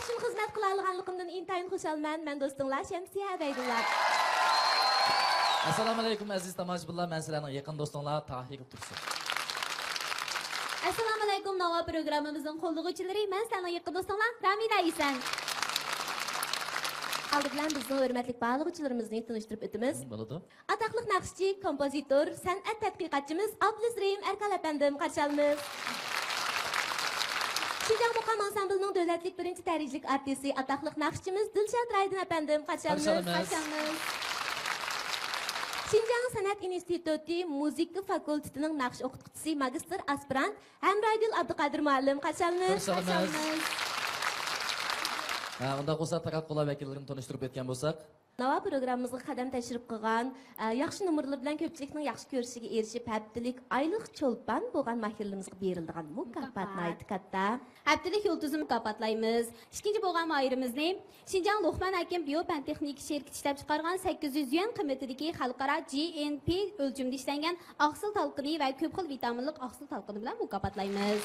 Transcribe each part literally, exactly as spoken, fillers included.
ئۈچۈن خىزمەت قىلالىغانلىقىمدىن ئىنتايىن خۇشالمەن. مەن دوستۇڭلار شەمسىيە ئەبەيدۇللا. ئەسسالامۇئەلەيكۇم ئەزىز تاماشىبىنلار، مەن سىلەرنىڭ يېقىن دوستۇڭلار تاھىر تۇرسۇن. ئەسسالامۇئەلەيكۇم ناۋا پروگراممىمىزنىڭ قوللىغۇچىلىرى، مەن سىلەرنىڭ يېقىن دوستۇڭلار رامىنە ئېسەن. ئالدى بىلەن بىزنىڭ ھۆرمەتلىك باھالىغۇچىلىرىمىزنى تونۇشتۇرۇپ ئۆتىمىز. بولىدۇ. ئاتاقلىق ناخشىچى، كومپوزىتور، سەنئەت تەتقىقاتچىمىز ئابلىز رېھىم ئەركان ئەپەندىم قارشى ئالىمىز. شىنجاڭ مۇقام ئانسامبىلىنىڭ دۆلەتلىك بىرىنچى دەرىجىلىك ئارتىسى، ئاتاقلىق ناخشىچىمىز دىلشات رايدىن ئەپەندىم قارشى قارشى ئالىمىز. ئالىمىز. قارشى ئالىمىز. شىنجاڭ سەنئەت ئىنستىتۇتى مۇزىكا فاكۇلتېتىنىڭ ناخشا ئوقۇتقۇچىسى، ماگىستىر ئاسپىرانت ھەمراگۈل ئابدۇقادىر مۇئەللىم قارشى ئالىمىز. قارشى ئالىمىز. قارشى ئالىمىز. ھە، ئۇنداق بولسا، تاراتقۇلار ۋەكىللىرىنى تونۇشتۇرۇپ ئۆتكەن بولساق. ناۋا پروگراممىمىزغا قەدەم تەشرىپ قىلغان، ئە، ياخشى نومۇرلىرى بىلەن كۆپچىلىكنىڭ ياخشى كۆرۈشىگە ئېرىشىپ، ھەپتىلىك ئايلىق چولپان بولغان ماھىرلىرىمىزغا بېرىلىدىغان مۇكاپات مۇكاپات. ناھايىتى كاتتا. ھەپتىلىك يۇلتۇزىنى مۇكاپاتلايمىز. ئىككىنچى بولغان ماھىرىمىزنى شىنجاڭ لوقمان ھەكىم بىيو پەن تېخنىكا شىركىتى ئىشلەپچىقارغان سەككىز يۈز يۈەن قىممىتىدىكى خەلقئارا جى ئېن پى ئۆلچىمىدە ئىشلەنگەن ئاقسىل تالقىنى ۋە كۆپ خىل ۋىتامىنلىق ئاقسىل تالقىنى بىلەن مۇكاپاتلايمىز.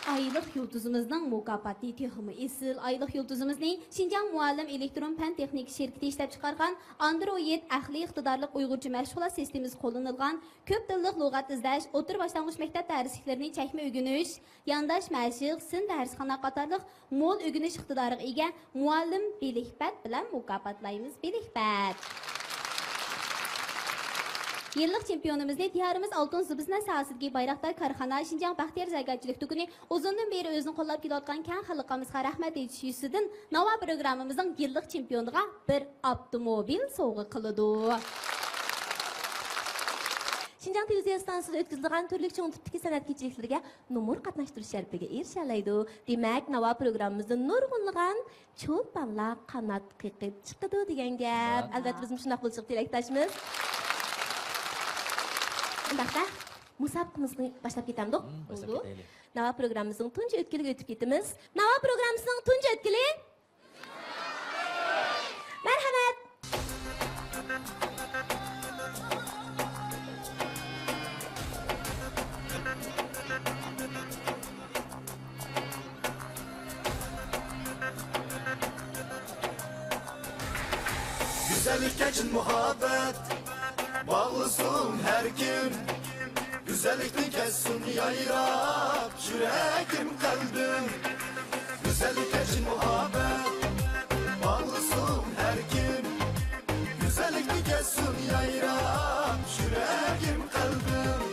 ئايلىق يۇلتۇزىمىزنىڭ مۇكاپاتى تېخىمۇ ئېسىل. ئايلىق يۇلتۇزىمىزنى شىنجاڭ مۇئەللىم ئېلېكترون پەن تېخنىكا شىركىتى ئىشلەپچىقارغان ئاندرويىد ئەقلىي ئىقتىدارلىق ئۇيغۇرچە مەشغۇلات سىستېمىسى قوللىنىلغان كۆپ تىللىق لۇغەت ئىزدەش، ئوتتۇرا باشلانغۇچ مەكتەپ دەرسلىكلىرىنى چەكمە ئۆگىنىش، يانداش مەشىق، سىن دەرسخانا قاتارلىق مول ئۆگىنىش ئىقتىدارىغا ئىگە مۇئەللىم بىلىكبەت بىلەن مۇكاپاتلايمىز، بىلىكبەت. يىللىق چېمپىيونىمىزنى دىيارىمىز ئالتۇن زىبۇ سەنئەت ساھەسىدىكى بايراقدار كارخانا شىنجاڭ بەختىيار زەرگەرچىلىك دۇكىنى ئۇزۇندىن بېرى ئۆزىنى قوللاپ كېلىۋاتقان كەڭ خەلقىمىزغا رەھمەت ئېيتىش يۈزىسىدىن ناۋا پروگراممىمىزنىڭ يىللىق چېمپىيونىغا بىر ئاپتوموبىل سوۋغا قىلىدۇ. شىنجاڭ تېلېۋىزىيە ئىستانسىسىدا ئۆتكۈزۈلىدىغان تۈرلۈك چوڭ تىپتىكى سەنئەت كېچىلىكلىرىگە نومۇر قاتناشتۇرۇش شەرىپىگە ئېرىشەلەيدۇ. دېمەك، ناۋا پروگراممىمىزدا نۇرغۇنلىغان چولپانلار قانات قېقىپ چىقىدۇ دېگەن گەپ. شۇنداق. ئەلۋەتتە، بىزمۇ شۇنداق بولۇشىغا تىلەكداشمىز. ئۇنداقتا، مۇسابىقىمىزنى باشلاپ كېتەمدۇق؟ مم، باشلاپ بولدى. كېتەيلى. ناۋا پروگراممىمىزنىڭ تۇنجى ئۆتكىلىگە ئۆتۈپ كېتىمىز. ناۋا پروگراممىسىنىڭ تۇنجى ئۆتكىلى. مەرھەمەت. گۈزەللىككە چىن مۇھەببەت باغلىسۇن ھەر كىم. گۈزەللىكنى كەزسۇن يايراپ يۈرىكىم، قەلبىم. گۈزەللىككە چىن مۇھەببەت باغلىسۇن ھەر كىم. گۈزەللىكنى كەزسۇن يايراپ يۈرىكىم، قەلبىم.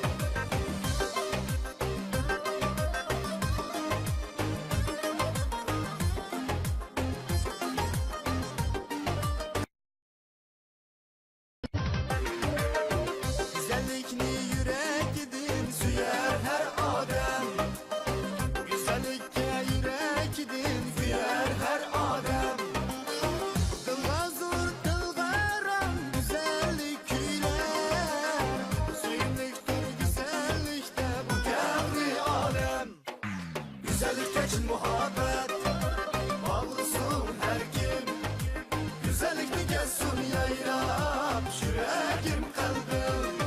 گۈزەللىكنى يۈرىكىدىن سۆيەر ھەر ئادەم. گۈزەللىككە يۈرىكىدىن كۆيەر ھەر ئادەم. دىلغا زور، دىلغا ھارام گۈزەللىك كۈيلەر. سۆيۈملۈكتۇر گۈزەللىكتە بۇ كەڭرى ئالەم. گۈزەللىككە چىن مۇھەببەت باغلىسۇن ھەر كىم. گۈزەللىكنى كەزسۇن يايراپ يۈرىكىم، قەلبىم.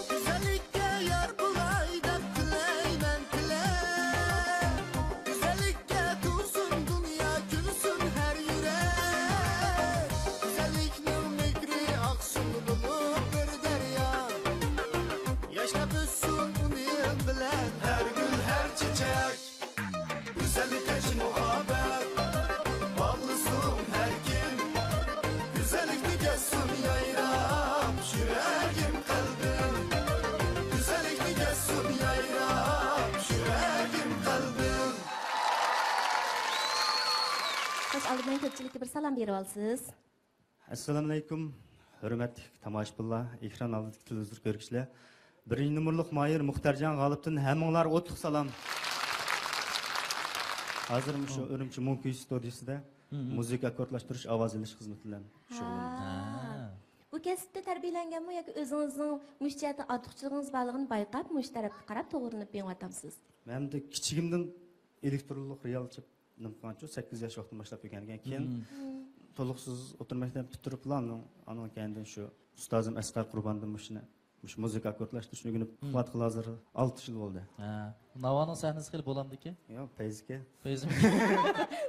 گۈزەللىككە يار بولاي دەپ تىلەيمەن تىلەك. گۈزەللىككە تولسۇن دۇنيا، كۈلسۇن ھەر يۈرەك. گۈزەللىكنىڭ مېھرى ئاقسۇن بولۇپ بىر دەريا. ياشناپ ئۆتسۇن ئۇنىڭ بىلەن ھەر گۈل، ھەر چېچەك. گۈزەللىككە چىن مۇھەببەت باغلىسۇن ھەر كىم. گۈزەللىكنى كەزسۇن يايراپ يۈرىكىم، قەلبىم. گۈزەللىكنى كەزسۇن يايراپ يۈرىكىم، قەلبىم. خوش، ئالدى بىلەن كۆپچىلىككە بىر سالام بېرىۋالسىز. ئەسسالامۇئەلەيكۇم، ھۆرمەتلىك تاماشىبىنلار، ئېكران ئالدىدىكى تېلېۋىزور كۆرگۈچىلەر. بىرىنچى نومۇرلۇق ماھىر مۇختەرجان غالىپتىن ھەممىڭلارغا ئوتلۇق سالام. ھازىر مۇشۇ ئۈرۈمچى مۇڭ كۈيى ستۇدىيىسىدا مۇزىكا ئاككوردلاشتۇرۇش، ئاۋاز ئېلىش خىزمىتى بىلەن شۇغۇللىنىمەن. ھە. بۇ كەسىپتە تەربىيەلەنگەنمۇ ياكى ئۆزىڭىزنىڭ مۇشۇ جەھەتتە ئارتۇقچىلىقىڭىز بارلىقىنى بايقاپ، مۇشۇ تەرەپكە قاراپ توغرىلىنىپ مېڭىۋاتامسىز؟ مەن ئەمدى كىچىكىمدىن ئېلېكترونلۇق رېئال چېپ-، نېمە قىلغانچۇ، سەككىز ياش ۋاقتىم باشلاپ ئۆگەنگەن. كېيىن تولۇقسىز ئوتتۇرا مەكتەپنى پۈتتۈرۈپلا، ئاندىن، ئاندىن كەينىدىن شۇ ئۇستازىم ئەسقەر قۇرباندىن مۇشۇنى، مۇشۇ مۇزىكا ئاككوردلاشتۇرۇشنى ئۆگىنىپ، مم، قىلىۋاتقىلى ھازىر ئالتە يىل بولدى. ھە. ناۋانىڭ سەھنىسى خېلى بولامدىكەن؟ ياق، پەيزىكەن. پەيزىكەن.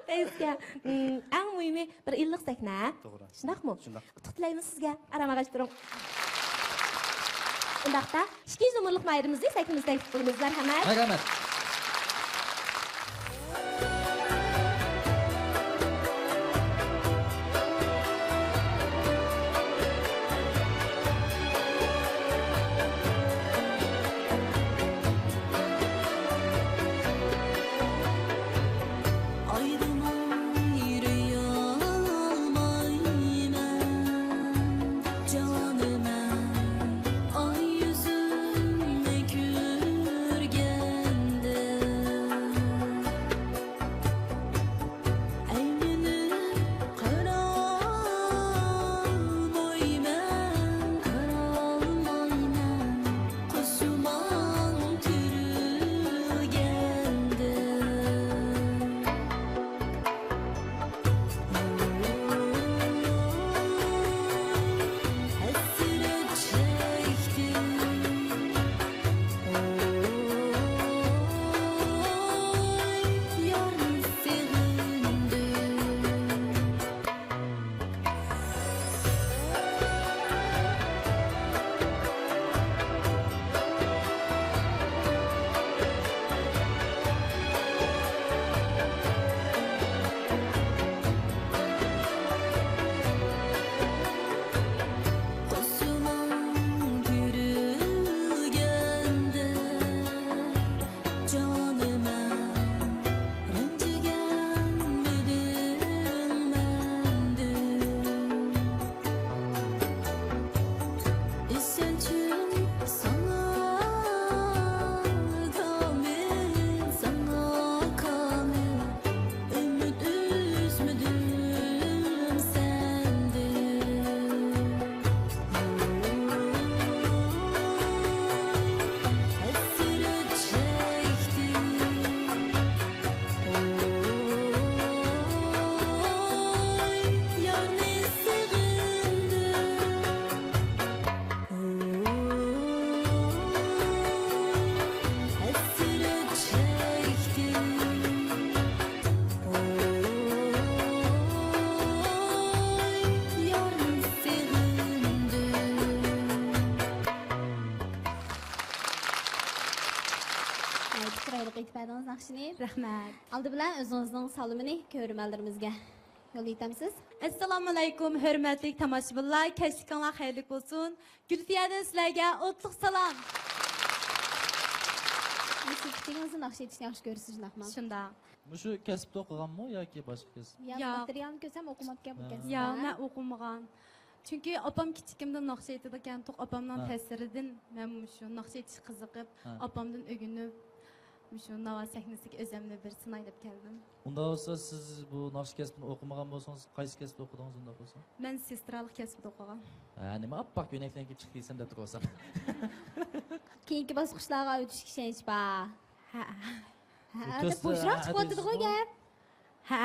پەيزىكەن. مم، ئەڭ مۇھىمى بىر ئىللىق سەھنە. توغرا. شۇنداقمۇ؟ شۇنداق. ئۇتۇق تىلەيمىز سىزگە. ئارام ئاغاچ تۇرۇڭ. ئۇنداقتا ئىككىنچى نومۇرلۇق ماھىرىمىزنى سەھنىمىزگە تەكلىپ قىلىمىز. مەرھەمەت. مەرھەمەت. ئايرىلالمايمەن جانىمەن، ئاي يۈزۈڭنى كۆرگەندە. ئەيلىنىپ قارالمايمەن، قارالمايمەن، قوشۇماڭ تۈرۈلگەندە. ھەسرەت چەكتىم. يارنى سېغىندىم. قوشۇلماڭ كۆرۈلگەندە. جانىمەن، رەنجىگەنمىدىڭ مەندىن؟ ئىشەنچىم ساڭا كامىل، ساڭا كامىل، ئۈمىد ئۈزمىدىم سەندىن. ھەسرەت چەكتىم. يارنى سېغىندىم. ھەسرەت چەكتىم. يارنى سېغىندىم. ناھايىتى چىرايلىق ئېيتىپ بەردىڭىز ناخشىنى. رەھمەت. ئالدى بىلەن ئۆزىڭىزنىڭ سالىمىنى كۆرۈرمەنلىرىمىزگە يوللىۋېتەمسىز؟ ئەسسالامۇئەلەيكۇم، ھۆرمەتلىك تاماشىبىنلار، كەچلىكىڭلار خەيرلىك بولسۇن. گۈلفىيەدىن سىلەرگە ئوتلۇق سالام. سىز پۈتۈنىڭىزنى ناخشا ئېيتىشنى ياخشى كۆرىسىز، شۇنداقمۇ؟ شۇنداق. مۇشۇ كەسىپتە ئوقۇغانمۇ ياكى باشقا كەسىپ؟ ياق، ياق. ماتېرىيالنى كۆرسەم ئوقۇماپتىكەن بۇ، ھە، كەسىپتە. ياق، مەن ئوقۇمىغان. چۈنكى ئاپام كىچىكىمدىن ناخشا ئېيتىدىكەن، ئاپامنىڭ، ھە، تەسىرىدىن مەن مۇشۇ ناخشا ئېيتىشقا قىزىقىپ، ھە، ئاپامدىن ئۆگىنىپ، مۇشۇ ناۋا سەھنىسىگە ئۆزۈمنى بىر سىناي دەپ كەلدىم. ئۇنداق بولسا، سىز بۇ ناخشا كەسپىنى ئوقۇمىغان بولسىڭىز، قايسى كەسىپتە ئوقۇدىڭىز ئۇنداق بولسا؟ مەن سېسترالىق كەسپىدە ئوقۇغان. ھە، نېمە ئاپئاق كۆينەكلەرنى كىيىپ چىقىپ كەلسەم دەپ تۇرۇۋالسام. كېيىنكى باسقۇچلارغا ئۆتۈشكە ئىشەنچ بار. ھە. ھە، دەپ بوشراق چىقىۋاتىدىغۇ گەپ. ھە.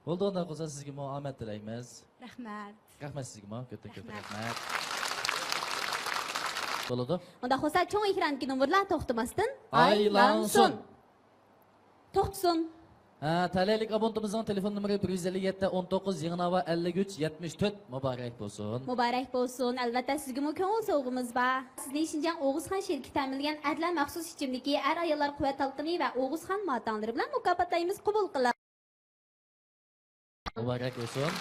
بولدى، ئۇنداق بولسا سىزگىمۇ ئامەت تىلەيمىز. رەھمەت. رەھمەت سىزگىمۇ، كۆپتىن كۆپ رەھمەت. رەھمەت. بولىدۇ. ئۇنداق بولسا چوڭ ئېكراندىكى نومۇرلار توختىماستىن ئايلانسۇن. ئايلانسۇن. توختىسۇن. ھە، تەلەيلىك ئابونتىمىزنىڭ تېلېفون نومۇرى بىر يۈز ئەللىك يەتتە، ئون توققۇز، يېڭى ناۋا ئەللىك ئۈچ، يەتمىش تۆت مۇبارەك بولسۇن. مۇبارەك بولسۇن. ئەلۋەتتە، سىزگىمۇ كۆڭۈل سوۋغىمىز بار. سىزنى شىنجاڭ ئوغۇزخان شىركىتى تەمىنلىگەن ئەرلەر مەخسۇس ئىچىملىكى، ئەر-ئاياللار قۇۋۋەت تالقىنى ۋە ئوغۇزخان ماتاڭلىرى بىلەن مۇكاپاتلايمىز، قوبۇل قىلىڭ. مۇبارەك بولسۇن.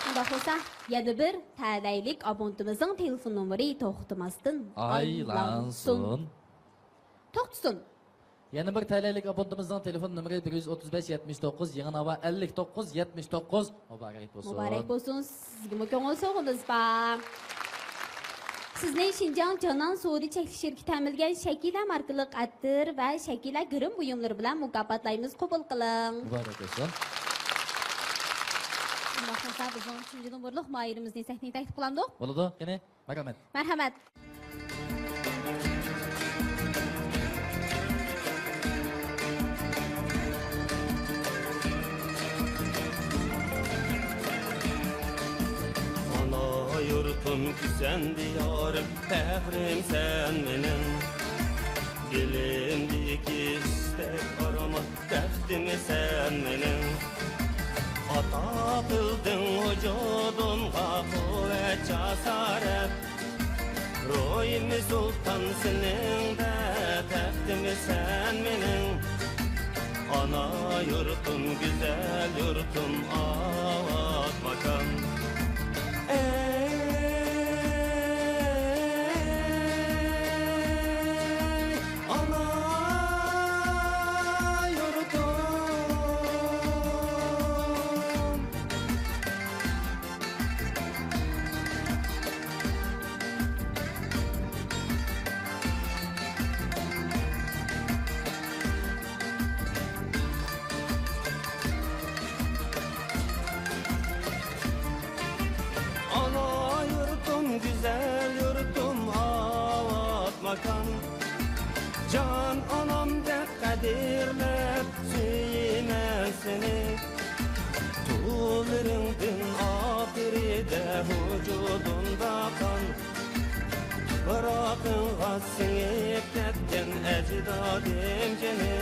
ئۇنداق بولسا، يەنە بىر تەلەيلىك ئابونتىمىزنىڭ تېلېفون نومۇرى توختىماستىن ئايلانسۇن. ئايلانسۇن. توختىسۇن. يەنە بىر تەلەيلىك ئابونتىمىزنىڭ تېلېفون نومۇرى بىر يۈز ئوتتۇز بەش، يەتمىش توققۇز، يېڭى ناۋا ئەللىك توققۇز، يەتمىش توققۇز. مۇبارەك بولسۇن. مۇبارەك بولسۇن. سىزگىمۇ كۆڭۈل سوۋغىمىز بار. سىزنى شىنجاڭ جانان سودا چەكلىك شىركىتى تەمىنلىگەن شەكىلە ماركىلىق ئەتىر ۋە شەكىلە گىرىم بۇيۇملىرى بىلەن مۇكاپاتلايمىز، قوبۇل قىلىڭ. مۇبارەك بولسۇن. شۇنداق بولسا، بىزنىڭ ئۈچىنچى نومۇرلۇق ماھىرىمىزنى سەھنىگە تەكلىپ قىلامدۇق؟ بولىدۇ، قېنى، مەرھەمەت. مەرھەمەت. سەن دىيارىم، پەخرىم سەن مېنىڭ. دىلىمدىكى ئىستەك ئارمان، بەختىم سەن مېنىڭ. ئاتا قىلدىڭ ۋۇجۇدۇمغا قۇۋۋەت، جاسارەت. روھىم سۇلتان سېنىڭدە، تەختىم سەن مېنىڭ. ئانا يۇرتۇم، گۈزەل يۇرتۇم، ئاۋات ماكان. ئەي، ئانا يۇرتۇم. ئانا يۇرتۇم، گۈزەل يۇرتۇم، ئاۋات ماكان. جان ئانامدەك قەدىرلەپ سۆيىمەن سېنى. تۇغۇلىرىڭدىن ئاخىرىدە ۋۇجۇدۇمدا قان. تۇپراقىڭغا سىڭىپ كەتكەن ئەجدادىم جېنى.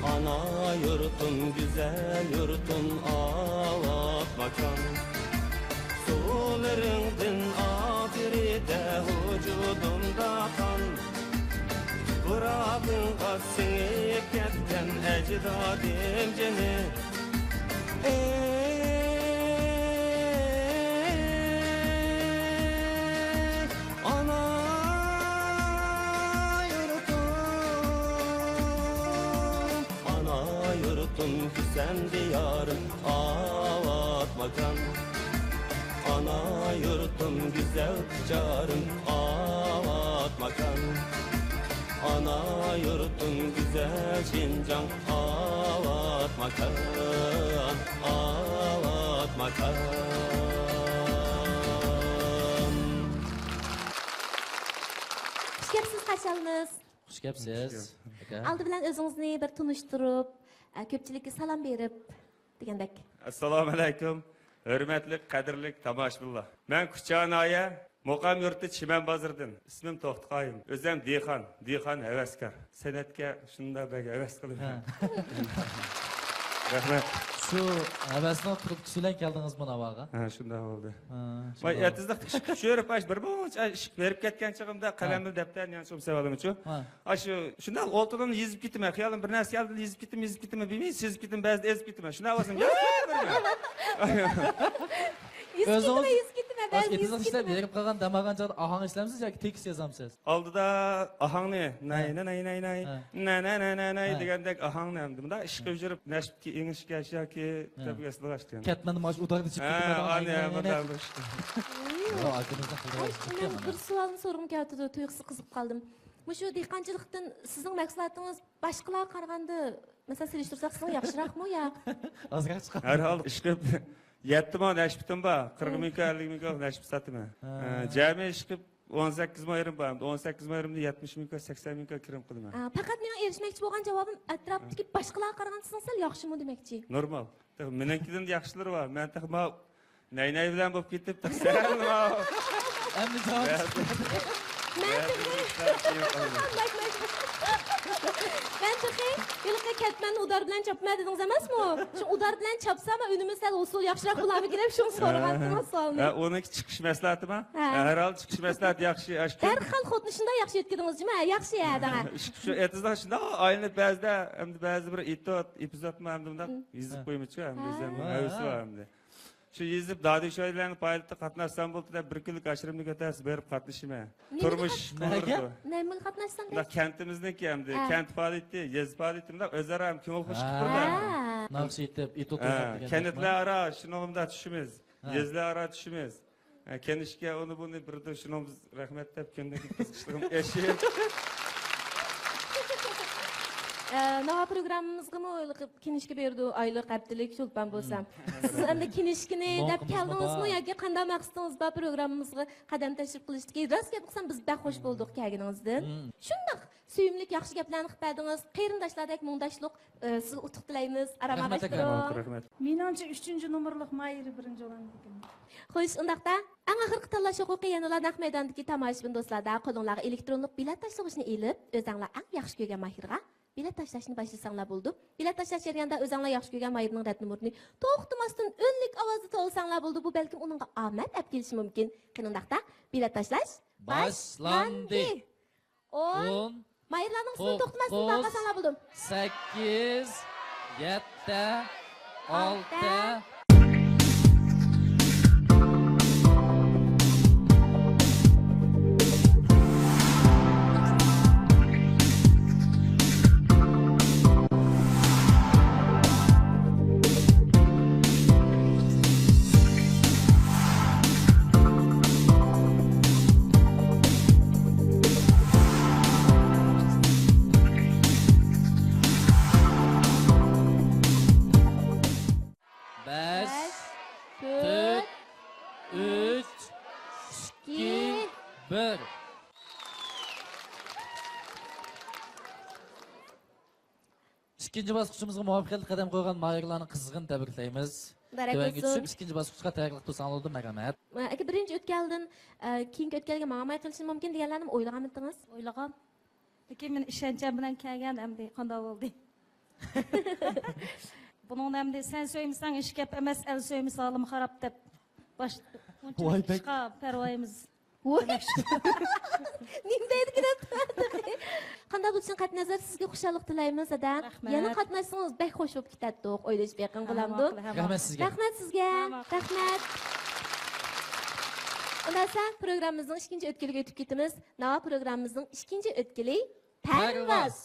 ئانا يۇرتۇم، گۈزەل يۇرتۇم، ئاۋات ماكان. سۇلىرىڭدىن ئاخىرىدە ۋۇجۇدۇمدا قان. تۇپراقىڭغا سىڭىپ كەتكەن ئەجدادىم جېنى. ئەي، ئانا يۇرتۇم، ئانا يۇرتۇم، سەن دىيارىم، ئاۋات ماكان. ئانا يۇرتۇم، گۈزەل جارىم، ئاۋات ماكان. ئانا يۇرتۇم، گۈزەل شىنجاڭ، ئاۋات ماكان، ئاۋات ماكان. خۇش كەپسىز، قارشى ئالىمىز. خۇش كەپسىز، ئاكا. ئالدى بىلەن ئۆزىڭىزنى بىر تونۇشتۇرۇپ، ئە، كۆپچىلىككە سالام بېرىپ دېگەندەك. ئەسسالامۇئەلەيكۇم، ھۆرمەتلىك، قەدىرلىك تاماشىبىنلار. مەن كۇچا ناھىيە، مۇقام يۇرتى چىمەن بازىرىدىن. ئىسمىم توختى قايۇم. ئۆزۈم دېھقان، دېھقان ھەۋەسكار. سەنئەتكە شۇنداق بەك ھەۋەس قىلىمەن. ھە. رەھمەت. شۇ ھەۋەسنىڭ تۇرتكىسى بىلەن كەلدىڭىزمۇ ناۋاغا؟ ھە، شۇنداق بولدى. ھە، ماي شۇنداق. ئېتىزلىقتا ئىشقا چۈشۈرۈپ، ئاش بىر مۇنچە ئىشقا بېرىپ كەتكەن چېغىمدا، ھە، قەلەم بىلەن دەپتەرنى يانچۇقۇم سېلىۋالىمىچۇ؟ ھە. ئاشۇ شۇنداق ئولتۇردۇم، يېزىپ كېتىمەن. خىيالىم بىر نەرسە كەلدى، يېزىپ كېتىمەن، يېزىپ كېتىمەن، بىلمەي سېزىپ كېتىمەن، بەزىدە ئېزىپ كېتىمەن. شۇنداق بولسام، يا بىر يېزىپ كېتىمەن، بەزىدە ئېزىپ كېتىمەن. ئېتىزلىق ئىشلەپ بېرىپ قالغان، دەم ئالغان چاغدا ئاھاڭ ئىشلەمسىز ياكى تېكىست يازامسىز؟ ئالدىدا ئاھاڭنى، ناي، ھە، ناي، ناي، ناي، ناي، ھە، ناي، ناي، ناي، ناي، ھە، دېگەندەك ئاھاڭنى ئەمدى مۇنداق ئىشقا، ھە، يۈرۈپ نەشپۈتكە ئېڭىشكەچ ياكى، ھە، كىتابقا ياسىلىۋاش دېگەن. كەتمەندە ماش ئۇداردا چىقىپ، ھە، كېتىمەن، ئانا، ئاي، ئاي، ئاي، مۇنداق ئاي. بىر ئىش. ياق، ئاكىمىزنىڭ قىلىۋاتقان ئىشى مەن بىر سوئالنى سورىغۇم كېلىۋاتىدۇ، تۇيۇقسىز قىزىقىپ قالدىم. مۇشۇ دېھقانچىلىقتىن سىزنىڭ مەھسۇلاتىڭىز باشقىلارغا قارىغاندا، مەسىلەن، سېلىشتۇرساق، سىزنىڭ ياخشىراقمۇ يا؟ ئازراق چىقار. ھەر ھال ئىشقىلىپ يەتتە مو نەشپۈتۈم بار، قىرىق مىڭ كو، ئەللىك مىڭ كو نەشپۈت ساتىمەن. ھە. ھە، جەمئىي ئىشقىلىپ ئون سەككىز مو يېرىم بار. ئون سەككىز مو يېرىمدىن يەتمىش مىڭ كو، سەكسەن مىڭ كو كىرىم قىلىمەن. ھە، پەقەت مېنىڭ ئېرىشمەكچى بولغان جاۋابىم، ئەتراپتىكى باشقىلارغا قارىغاندا سىزنىڭ سەل ياخشىمۇ دېمەكچى. نورمال. تېخى مېنىڭكىدىن ياخشىلىرى بار. مەن تېخى ماۋۇ نەي-نەي بىلەن بولۇپ كېتىپ، تېخى سەل ماۋۇ. ئەمدى جاۋاب. مەن تېخى، مەن تېخى ھېلىقى كەتمەننى ئۇدار بىلەن چاپىمەن دېدىڭىز ئەمەسمۇ؟ شۇ ئۇدار بىلەن چاپسام، ئۈنۈمى سەل ھوسۇل ياخشىراق بولارمىكىن دەپ شۇڭا سورىغانتىم سوئالنى. ھە، ئۇنىڭكى چىقىش مەسلىھەتىما؟ ھە. ھەر ھال چىقىش مەسلىھەت ياخشى، ئاشكەن. دەرھال خوتۇنى شۇنداق ياخشى يۆتكىدىڭىز جۇمۇ؟ ھە، ياخشى، ھە، دەڭە. شۇ ئېتىزدا شۇنداق ئايلىنىپ بەزىدە، ئەمدى بەزى بىر ئېتوت، ئېپىزودمۇ ئەمدى مۇنداق يېزىپ قويمىچۇ، ئەمدى ئۆزۈم ھەۋىسى بار ئەمدى. شۇ يېزىپ، دادۈشايلارنى پائالىيەتتە قاتناشسام بولدى دەپ، بىر كۈنلۈك ئاشۇرۇمنى كۆتەرسە بېرىپ قاتنىشىمەن. تۇرمۇش قۇرىدۇ. نېمىگە قاتناشسام دەپ؟ كەنتىمىزنىڭكى ئەمدى، ھە، كەنت پائالىيىتى، يېزا پائالىيىتى مۇنداق ئۆزئارا ھەم كۆڭۈل قوشۇپ تۇرىدۇ. ھە. ناخشا ئېيتىپ، ئېتوت ئويناپ دېگەندەكمۇ؟ كەنتلەر ئارا شۇنىڭغا مۇنداق چۈشىمىز. ھە. يېزىلار ئارا چۈشىمىز. ھە، كېنىشكە ئۇنى بۇنى بىردۇر شۇنىڭ بىز رەھمەت دەپ كۈندە قىزىقىشلىقىم ئېشىپ. ئە، ناۋا پروگراممىمىزغىمۇ كېنىشكە بېرىدۇ، ئايلىق، ھەپتىلىك، چولپان بولسام. سىز ئەمدى كېنىشكىنى دەپ كەلدىڭىزمۇ ياكى قانداق مەقسىتىڭىز بار پروگراممىمىزغا قەدەم تەشرىپ قىلىشتىكى؟ راست گەپ قىلسام، بىز بەك خوش بولدۇق كەلگىنىڭىزدىن. شۇنداق سۆيۈملۈك ياخشى گەپلەرنى قىلىپ بەردىڭىز. قېرىنداشلاردەك مۇڭداشلىق، ئە، سىزگە ئۇتۇق تىلەيمىز. ئارام رەھمەت ئاغا، ئالماشتۇرۇڭ. رەھمەت. مېنىڭچە، ئۈچىنچى نومۇرلۇق ماھىرى بىرىنچى بولالمىدىكەن. خوش، ئۇنداقتا ئەڭ ئاخىرقى تاللاش ھوقۇقى يەنىلا نەق مەيداندىكى تاماشىبىن دوستلاردا. قولۇڭلارغا ئېلېكترونلۇق بېلەت تاشلىغۇچنى ئېلىپ، ئۆزەڭلار ئەڭ ياخشى كۆرگەن ماھىرغا بېلەت تاشلاشنى باشلىساڭلار بولىدۇ. بېلەت تاشلاش جەريانىدا ئۆزەڭلار ياخشى كۆرگەن ماھىرنىڭ رەت نومۇرىنى توختىماستىن ئۈنلۈك ئاۋازدا توۋلىساڭلار بولىدۇ. بۇ بەلكىم ئۇنىڭغا ئامەت ئەپ كېلىشى مۇمكىن. قېنى ئۇنداقتا، بېلەت تاشلاش باشلاندى. باشلاندى. ئون. ئون. ماھىرلارنىڭ ئىسمىنى توختىماستىن توققۇز، بايقىساڭلار بولىدۇ. سەككىز، يەتتە، ئالتە. ئالتە. بەش، بەش، تۆت، تۆت، ئۈچ، ئۈچ، ئىككى، ئىككى، بىر. ئىككىنچى باسقۇچىمىزغا مۇۋەپپەقىيەتلىك قەدەم قويغان ماھىرلارنى قىزغىن تەبرىكلەيمىز. مۇبارەك تۆۋەنگە بولسۇن. چۈشۈپ، ئىككىنچى باسقۇچقا تەييارلىق قىلساڭلار بولدى، مەرھەمەت. ئاكا، بىرىنچى ئۆتكەلدىن، ئە، كېيىنكى ئۆتكەلگە ماڭالماي قېلىشىم مۇمكىن دېگەنلەرنىمۇ ئويلىغانمىدىڭىز؟ ئويلىغان. لېكىن مەن ئىشەنچىم بىلەن كەلگەن، ئەمدى قانداق بولدى؟ بۇنىڭدا ئەمدى سەن سۆيمىسەڭ ھېچ گەپ ئەمەس، ئەل سۆيمىسە ئالىمى خاراب دەپ باش-، ۋاي، بەك ئىشقا پەرۋايىمىز. ۋاي. نېمە دەيدىكىن ئەمدى؟ قانداق بولسۇن، قەتئىينەزەر، سىزگە خۇشاللىق تىلەيمىز، دادام. رەھمەت. يەنە قاتناشسىڭىز بەك خوش بولۇپ كېتەتتۇق. ئويلىشىپ بېقىڭ، ھە، بولامدۇ؟ ماقۇل، ھە، رەھمەت ماقۇل. سىزگە. رەھمەت سىزگە. ھە، ماقۇل. رەھمەت. ئۇنداقتا پروگراممىمىزنىڭ ئىككىنچى ئۆتكىلىگە ئۆتۈپ كېتىمىز. ناۋا پروگراممىمىزنىڭ ئىككىنچى ئۆتكىلى پەرۋاز. پەرۋاز.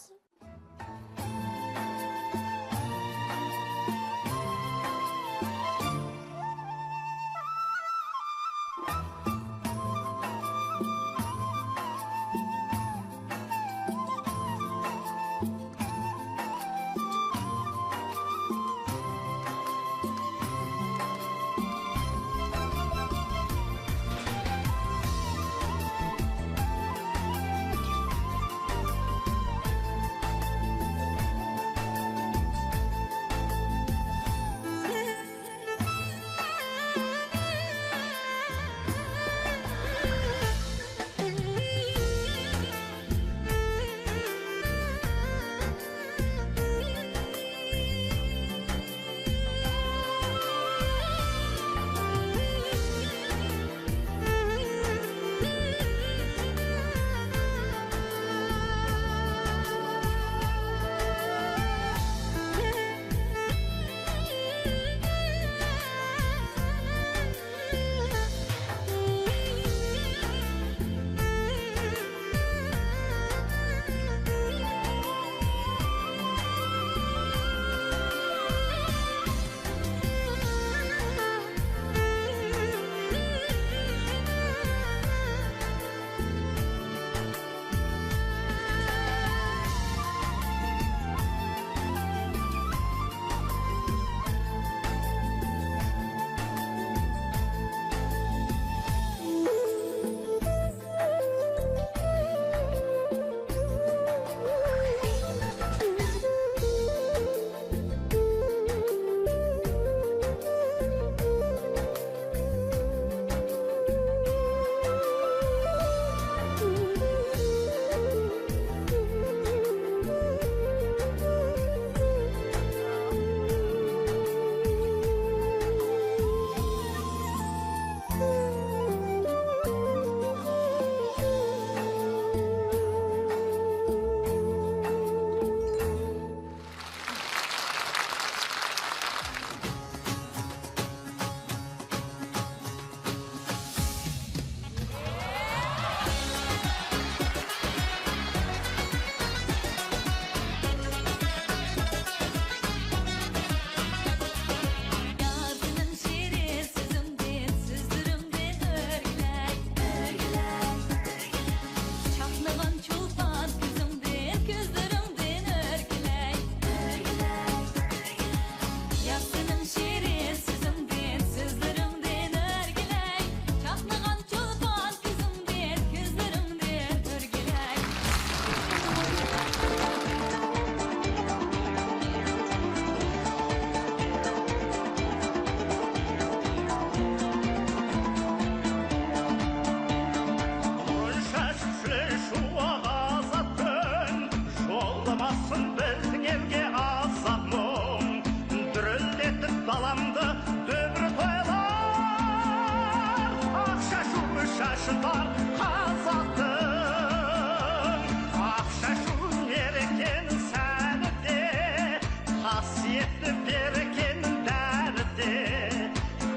يەتتى بىركىن دەردى،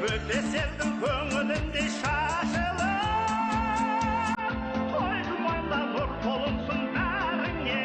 كۆپى سەلدىن كۆڭلۈمدە شاشىلىپ، قويمايلا نۇر تولۇنسۇن بەرىڭگە.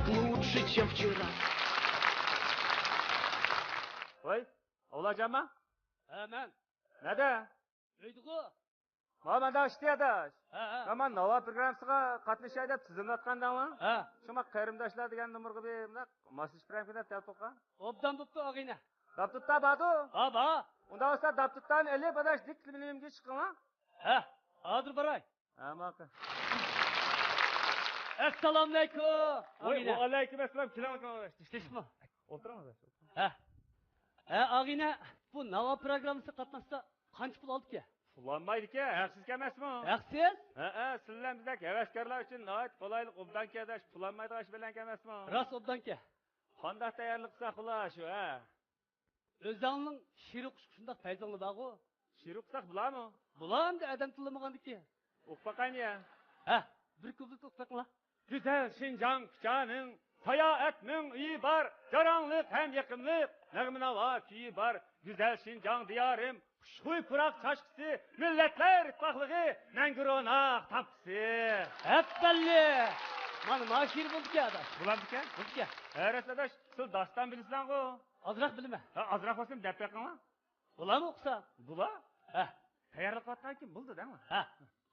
Лучше, чем вчера. ۋاي، ئابلاجانما؟ ھە، مەن. نەدە؟ ئۆيدىغۇ. ما مەندە ئىشتى ئاداش. ھە، ھە. ما ناۋا پروگراممىسىغا قاتنىشاي دەپ تىزىملاتقانىدىڭلار. ھە. شۇڭا قېرىنداشلار دېگەن نومۇرغا بىر مۇنداق ماسلىشىپ بېرەمكىن دەپ تەلەپ قىلغان. ئوبدان بوپتۇ، ئاغىنە. داپتۇتتا باردۇ؟ ھە، بار. ئۇنداق بولسا داپتۇتتانى ئېلىپ ئاداش دىك مېنىڭكىگە چىقىڭلار. ھە، ھازىر باراي. ھە، ماقۇل. ئەسسالامۇئەلەيكۇم، ۋاي، ئاغىنە. ۋەئەلەيكۇم ئەسسالام. كېلىڭ، كېلىڭ. تىنچلىقمۇ؟ ئولتۇرۇڭ، ئاداش. ھە. ھە، ئاغىنە، بۇ ناۋا پروگراممىسىغا قاتناشسا قانچە پۇل ئالىدىكەن؟ پۇل ئالمايدىكەن، ھەقسىز ئەمەسمۇ؟ ھەقسىز؟ ھەئە، سىلەر بىزدەك ھەۋەسكارلار ئۈچۈن ناھايىتى قولايلىق، ئوبدانكەن ئاداش، پۇل ئالمايدىغان ئىش بىلەنكەن ئەمەسمۇ؟ راست ئوبدانكەن. قانداق تەييارلىق قىلساق بولا شۇ، ھە؟ ئۆزەڭنىڭ شېئىر ئوقۇشقا شۇنداق پەيزىڭلا بارغۇ. شېئىر ئوقۇساق بولامۇ؟ بولا ئەمدى ئادەم تىللىمىغاندىكىن. ئوقۇپ باقايمۇ يا؟ ھە، بىر كۇپلېت ئوقۇپ بېقىڭلار. گۈزەل شىنجاڭ كۇچانىڭ، ساياھەتنىڭ ئۆيى بار، جاراڭلىق ھەم يېقىملىق نەغمە-ناۋا كۈيى بار. گۈزەل شىنجاڭ دىيارىم، خۇشخۇي پۇراق چاچقۇسى، مىللەتلەر ئىتتىپاقلىقى، مەڭگۈ روناق تامپىسى. ھەپپەللى! مانا، مانا شېئىر بولىدىكەن، ئاداش. بولامدىكەن؟ بولىدىكەن. ھە، راست ئاداش، سىز داستان بىلىسىلەرغۇ؟ ئازراق بىلىمەن. ھە، ئازراق بولسىمۇ دەپ بېقىڭلار. بولامۇ ئوقۇسا؟ بولا. ھە. تەييارلىق قىلىۋاتقاندىكىن بولدى دەڭلار. ھە.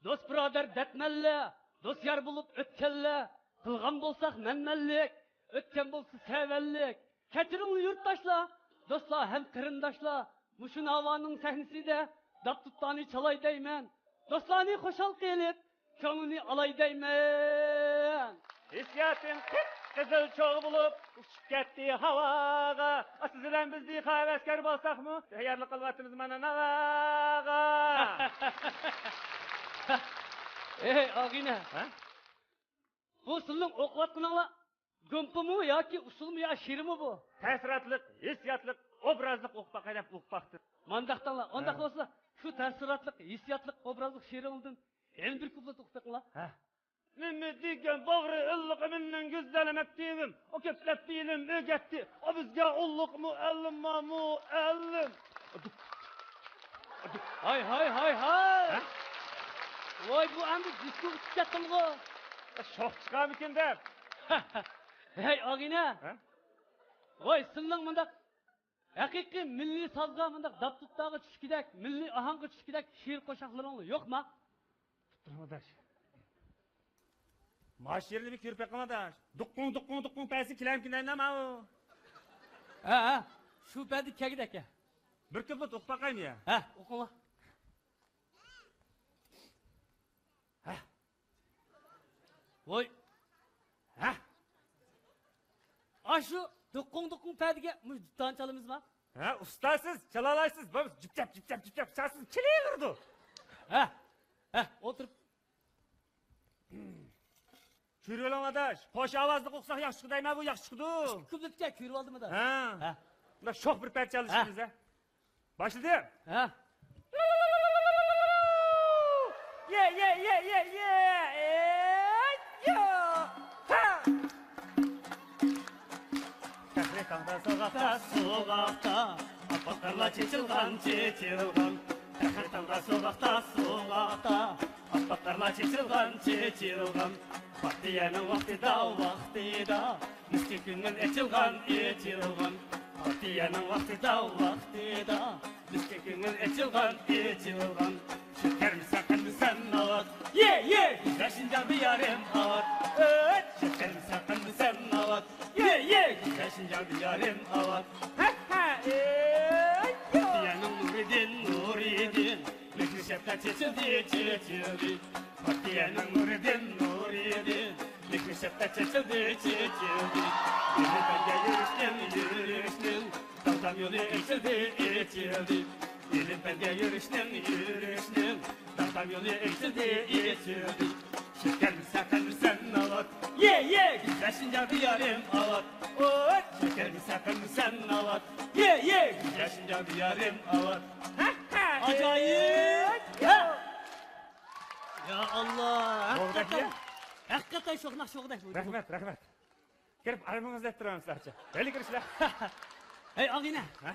دوست بۇرادەر دەتمەنلەر، دوست يار بولۇپ ئۆتكەنلەر، قىلغان بولساق مەنمەنلىك، ئۆتكەن بولسا سەۋەنلىك. كەچۈرۈڭلار يۇرتداشلار، دوستلار ھەم قېرىنداشلار، مۇشۇ ناۋانىڭ سەھنىسىدە داپتۇتلارنى چالاي دەيمەن. دوستلارنى خۇشال قىلىپ، كۆڭلىنى ئالاي دەيمەن. ھېسسىياتىم قىپقىزىل چوغ بولۇپ ئۇچۇپ كەتتى ھاۋاغا. ئا، سىز بىلەن بىز دېخى ھەۋەسكار بولساقمۇ، تەييارلىق قىلىۋاتىمىز مانا ناۋاغا. ئەي، ئاغىنە. ھە؟ بۇ سىلىنىڭ ئوقۇۋاتقىنىڭلار گۇمپىمۇ ياكى ئۇسسۇلمۇ يا شېئىرمۇ بۇ؟ تەسىراتلىق، ھېسسىياتلىق، ئوبرازلىق ئوقۇپ باقاي دەپ ئوقۇپ باقتىم. مانداقتىڭلار. ئۇنداق ھە. بولسا، شۇ تەسىراتلىق، ھېسسىياتلىق، ئوبرازلىق شېئىرىڭدىن يەنە بىر كۇپلېت ئوقۇپ بېقىڭلار. ھە. نېمە دېگەن باغرى ئىللىق مېنىڭ گۈزەل مەكتىۋىم، ئۇ كۆپلەپ بىلىم ئۆگەتتى، ئۇ بىزگە ئۇللۇق مۇئەللىم، مۇئەللىم. ھاي، ھاي، ھاي، ھاي! ھە؟ ۋاي، بۇ ئەمدى دىسكوغا چىقىپ كەتتىمغۇ؟ شوخ چىقارمىكىن دەپ. ھەي، ئاغىنە! ھە؟ ۋاي، سىلىنىڭ مۇنداق ھەقىقىي مىللىي سازغا، مۇنداق داپتۇتتاغا چۈشكۈدەك، مىللىي ئاھاڭغا چۈشكۈدەك شېئىر قوشاقلىرىڭلار يوقما؟ تۇرۇڭ ئاداش. ما شېئىرنى بىر كۆرۈپ بېقىڭ ئاداش. دۇققۇڭ، دۇققۇڭ، دۇققۇڭ پەسى كېلەمكىن دەيمەن ماۋۇ. ھە، ھە. شۇ پەدە كەگۈدەك. بىر كۇپلېت ئوقۇپ باقايمۇ يا؟ ھە، ئوقۇڭلار. ھە. ۋوي. ھە. ئاشۇ دۇققۇڭ دۇققۇڭ پەدىگە مۇشۇ دۇتارنى چالىمىزما؟ ھە، ئۇستازسىز چالالايسىز. بولمىسا جۈپجەپ، جۈپجەپ، جۈپجەپ چالسىز كېلىۋېرىدۇ. ھە. ھە، ئولتۇرۇپ. كۆرۈۋېلىڭ ئاداش، قوش ئاۋازلىق ئوقۇساق ياخشى چىقىدۇ دەيمەن، بۇ ياخشى چىقىدۇ. كۇپلېتكە كۆرۈۋالدىم ئاداش. ھە. ھە. مۇنداق شوخ بىر پەدە چالىسىمىز ھە. باشلىدىم. ھە. يە، يە، يە، يە، يە. ئېي، يو. ھە. پەخرى تاڭدا سوغۇقتا، سوغۇقتا، ئاپئاق قارلار چېچىلغان، چېچىلغان. پەخرى تاڭدا سوغۇقتا، سوغۇقتا، ئاپئاق قارلار چېچىلغان، چېچىلغان. پارتىيەنىڭ ۋاقتىدا، ۋاقتىدا، مىسكىن كۆڭۈل ئېچىلغان، ئېچىلغان. پارتىيەنىڭ ۋاقتىدا، ۋاقتىدا، مىسكىن كۆڭۈل ئېچىلغان، ئېچىلغان. شەكەرمىسەن، قەندمىسەن ناۋات. يې، يې! گۈزەل شىنجاڭ دىيارىم ئاۋات. ئۆت! شەكەرمىسەن، قەندمىسەن ناۋات. يې، يې! گۈزەل شىنجاڭ دىيارىم ئاۋات. ھە، ھە، ئېي، يو! پارتىيەنىڭ نۇرىدىن، نۇرىدىن، مېھرى شەپقەت چېچىلدى، چېچىلدى، پارتىيەنىڭ نۇرىدىن نۇرىدى، مېھرى شەپقەت چېچىلدى، چېچىلدى، يېلىنىپ بەرگەن يۈرۈشنىڭ، يۈرۈشنىڭ، داغدام يولى ئېچىلدى، ئېچىلدى، يېلىنىپ بەرگەن يۈرۈشنىڭ، يۈرۈشنىڭ، داغدام يولى ئېچىلدى، ئېچىلدى. شەكەر سەقەم سەن ئاۋات، يە، يە، گۈزەل شىنجاڭ دىيارىم ئاۋات، ئوي، شەكەر سەقەم سەن ئاۋات، يە، يە، گۈزەل شىنجاڭ دىيارىم ئاۋات. ئاجايىپ! يا، يا ئاللا! ھەقىقەتەن، ھەقىقەتەن شوخ ناخشا شوخ دەك. رەھمەت، رەھمەت. كىرىپ ئارمىڭىز دەپ تۇرامسىلەرچە. ھېلى كىرىشلەر. ھەي، ئاغىنە. ھە؟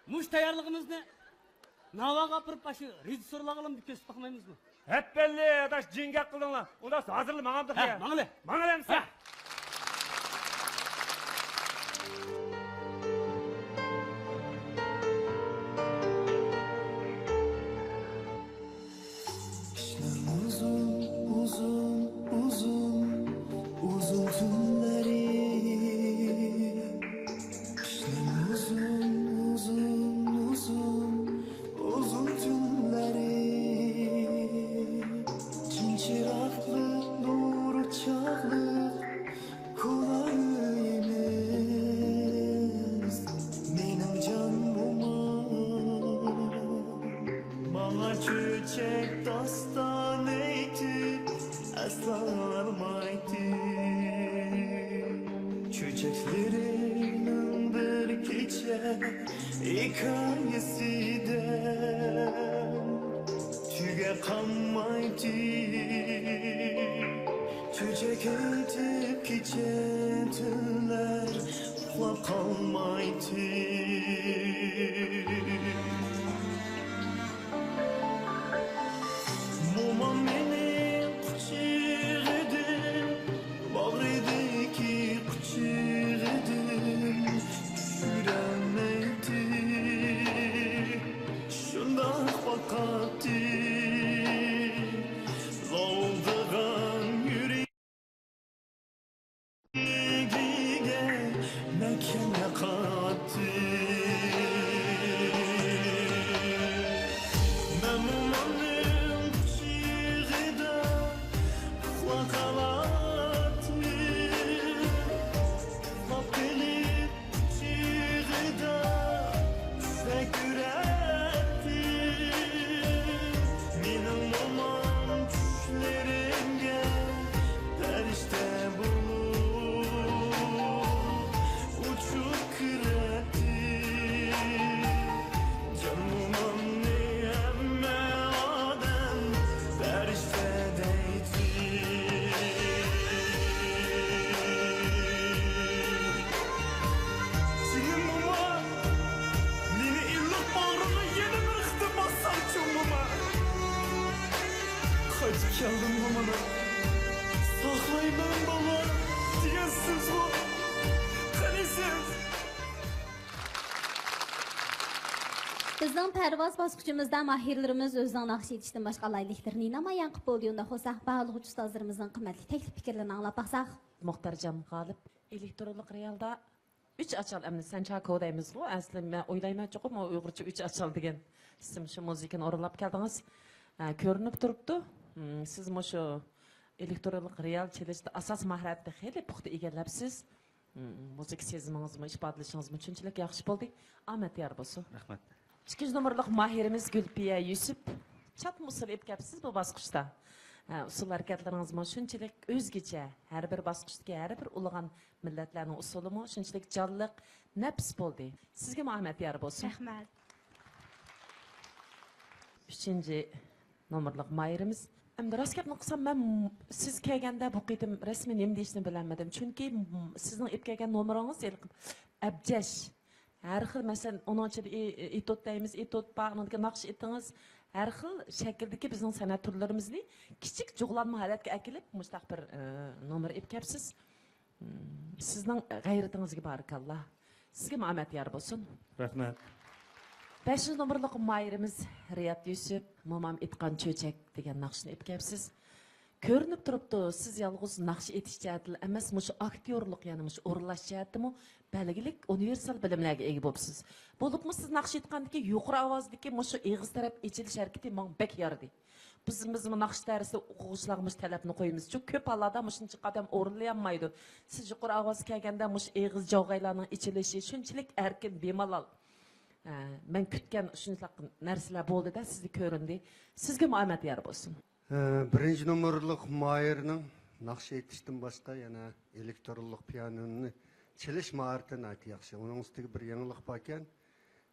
مۇشۇ تەييارلىقىمىزنى ناۋاغا ئاپىرىپ، ئاشۇ رېژىسسورلارغىلا بىر كۆرسىتىپ باقمايمىزمۇ؟ ھەپپەللى ئاداش، جىڭگاق قىلدىڭلار. ئۇنداق ھازىرلا ماڭامدۇق ھە، يا. ماڭىلى. ماڭىلى ئەمسە. ھە. قىشنىڭ ئۇزۇن، ئۇزۇن، ئۇزۇن، ئۇزۇن تۈنلىرى. قىشنىڭ ئۇزۇن، ئۇزۇن، ئۇزۇن، ئۇزۇن تۈنلىرى. چىن چىراغلىق، نۇر چاغلىق، كونا ئۆيىمىز، مېنىڭ جان مومام. ماڭا چۆچەك داستان ئېيتىپ، ئەسلىيەلمەيتتى. چۆچەكلىرىنىڭ بىر كېچە ھېكايىسىدە تۈگەپ قالمايتتى. چۆچەك ئېيتىپ كېچە تۈنلەر ئۇخلاپ قالمايتتى. مومام مېنى قۇچىقىدىن، باغرىدىكى قۇچىقىدىن چۈشۈرەلمەيتتى. شۇنداق باقاتتى لاۋۇلدىغان يۈرىكىگە، مەھكەم ياقاتتى. مەنمۇ ماڭدىم قۇچىقىدا ئۇخلاپ قالاتتىم. ئۇخلاپ قېلىپ قۇچىقىدا سەكرەتتى. مېنىڭ مومام چۈشلىرىمگە پەرىشتە بولۇپ ئۇچۇپ كىرەتتى. جان مومامنى ھەممە ئادەم پەرىشتە دەيتتى. جېنىم موما، مېنى ئىللىق باغرىڭغا يەنە بىر قېتىم باسساڭچۇ موما. قايتىپ كەلدىڭغۇ مانا، ساقلايمەن بالا دېگەنسىزغۇ. قېنى سىز؟ بىزنىڭ پەرۋاز باسقۇچىمىزدا ماھىرلىرىمىز ئۆزىنىڭ ناخشا ئېيتىشتىن باشقا ئالاھىدىلىكلىرىنى نامايان قىلىپ بولدى. ئۇنداق بولسا، باھالىغۇچى ئۇستازلىرىمىزنىڭ قىممەتلىك تەكلىپ پىكىرلىرىنى ئاڭلاپ باقساق. مۇختەرجان غالىپ، ئېلېكترونلۇق رېئالدا ئۈچ ئاچال، ئەمدى سەنچاكو دەيمىزغۇ، ئەسلى مەن ئويلايمەن چوقۇم ئۇ ئۇيغۇرچە ئۈچ ئاچال دېگەن ئىسىم، شۇ مۇزىكىنى ئورۇنلاپ كەلدىڭىز. ھە، كۆرۈنۈپ تۇرۇپتۇ. ھىم، سىز مۇشۇ ئېلېكترونلۇق رېئال چېلىشتا ئاساسىي ماھارەتنى خېلى پۇختا ئىگىلەپسىز. ھىم، مۇزىكا سېزىمىڭىزمۇ، ئىپادىلىشىڭىزمۇ شۇنچىلىك ياخشى بولدى. ئامەت يار بولسۇن. رەھمەت. ئىككىنچى نومۇرلۇق ماھىرىمىز گۈلپىيە يۈسۈپ. چاتما ئۇسسۇل ئېلىپ كەپسىز بۇ باسقۇچتا. ھە، ئۇسسۇل ھەرىكەتلىرىڭىزمۇ شۇنچىلىك ئۆزگىچە، ھەر بىر باسقۇچتىكى ھەر بىر ئۇلىغان مىللەتلەرنىڭ ئۇسسۇلىمۇ شۇنچىلىك جانلىق، نەپىس بولدى. سىزگىمۇ ئامەت يار بولسۇن. رەھمەت. ئۈچىنچى نومۇرلۇق ماھىرىمىز. ئەمدى راست گەپنى قىلسام، مەن سىز كەلگەندە بۇ قېتىم رەسمىي نېمە دېيىشنى بىلەلمىدىم. چۈنكى سىزنىڭ ئېلىپ كەلگەن نومۇرىڭىز ھېلىقى ئەبجەش. ھەر خىل، مەسىلەن، ئۇنىڭ ئىچىدە ئې-، ئېتوت دەيمىز، ئېتوت بار، ئۇنىڭدىكى ناخشا ئېتىڭىز، ھەر خىل شەكىلدىكى بىزنىڭ سەنئەت تۈرلىرىمىزنى كىچىك جۇغلانما ھالەتكە ئەكېلىپ، مۇشۇنداق بىر، ئى، نومۇر ئېلىپ كەپسىز. مم، سىزنىڭ غەيرىتىڭىزگە بارىكاللا. سىزگىمۇ ئامەت يار بولسۇن. رەھمەت. بەشىنچى نومۇرلۇق ماھىرىمىز رىياد يۈسۈپ، مومام ئېيتقان چۆچەك دېگەن ناخشىنى ئېلىپ كەپسىز. كۆرۈنۈپ تۇرۇپتۇ، سىز يالغۇز ناخشا ئېيتىش جەھەتتىلا ئەمەس، مۇشۇ ئاكتيورلۇق، يەنى مۇشۇ ئورۇنلاش جەھەتتىمۇ بەلگىلىك ئۇنىۋېرسال بىلىملەرگە ئىگە بوپسىز. بولۇپمۇ سىز ناخشا ئېيتقاندىكى يۇقىرى ئاۋازدىكى مۇشۇ ئېغىز تەرەپ ئېچىلىش ھەرىكىتى ماڭا بەك يارىدى. بىز، بىزمۇ ناخشا دەرسىدە ئوقۇغۇچىلارغا مۇشۇ تەلەپنى قويىمىز. چۈنكى كۆپ ھاللاردا مۇشۇنچە ئادەم ئورۇنلىيالمايدۇ. سىز يۇقىرى ئاۋاز كەلگەندە مۇشۇ ئېغىز جاۋغايلارنىڭ ئېچىلىشى شۇنچىلىك ئەركىن، بىمالال. ھە، مەن كۈتكەن شۇنداق نەرسىلەر بولدى-دە، سىزگە كۆرۈندى. سىزگىمۇ ئامەت يار بولسۇن. ھە، بىرىنچى نومۇرلۇق ماھىرنىڭ ناخشا ئېيتىشتىن باشقا يەنە ئېلېكترونلۇق پىيانىنونى چېلىش ماھارىتى ناھايىتى ياخشى. ئۇنىڭ ئۈستىگە بىر يېڭىلىق باركەن،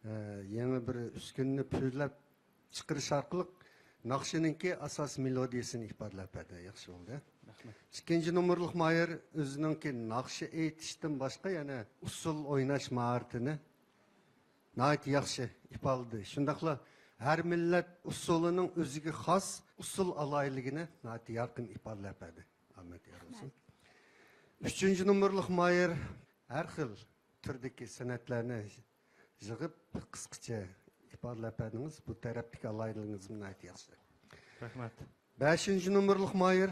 ھە، يېڭى بىر ئۈسكۈنىنى پۈۋلەپ چىقىرىش ئارقىلىق ناخشىنىڭكى ئاساسىي مېلودىيىسىنى ئىپادىلەپ بەردى. ياخشى بولدى. رەھمەت. ئىككىنچى نومۇرلۇق ماھىر ئۆزىنىڭكى ناخشا ئېيتىشتىن باشقا يەنە ئۇسسۇل ئويناش ماھارىتىنى ناھايىتى ياخشى ئىپادىلىدى. شۇنداقلا ھەر مىللەت ئۇسسۇلىنىڭ ئۆزىگە خاس ئۇسسۇل ئالاھىدىلىكىنى ناھايىتى يارقىن ئىپادىلەپ بەردى. ئامەت يار بولسۇن. رەھمەت. ئۈچىنچى نومۇرلۇق ماھىر ھەر خىل تۈردىكى سەنئەتلەرنى يىغىپ، قىسقىچە ئىپادىلەپ بەردىڭىز. بۇ تەرەپتىكى ئالاھىدىلىكىڭىزمۇ ناھايىتى ياخشى. رەھمەت. بەشىنچى نومۇرلۇق ماھىر،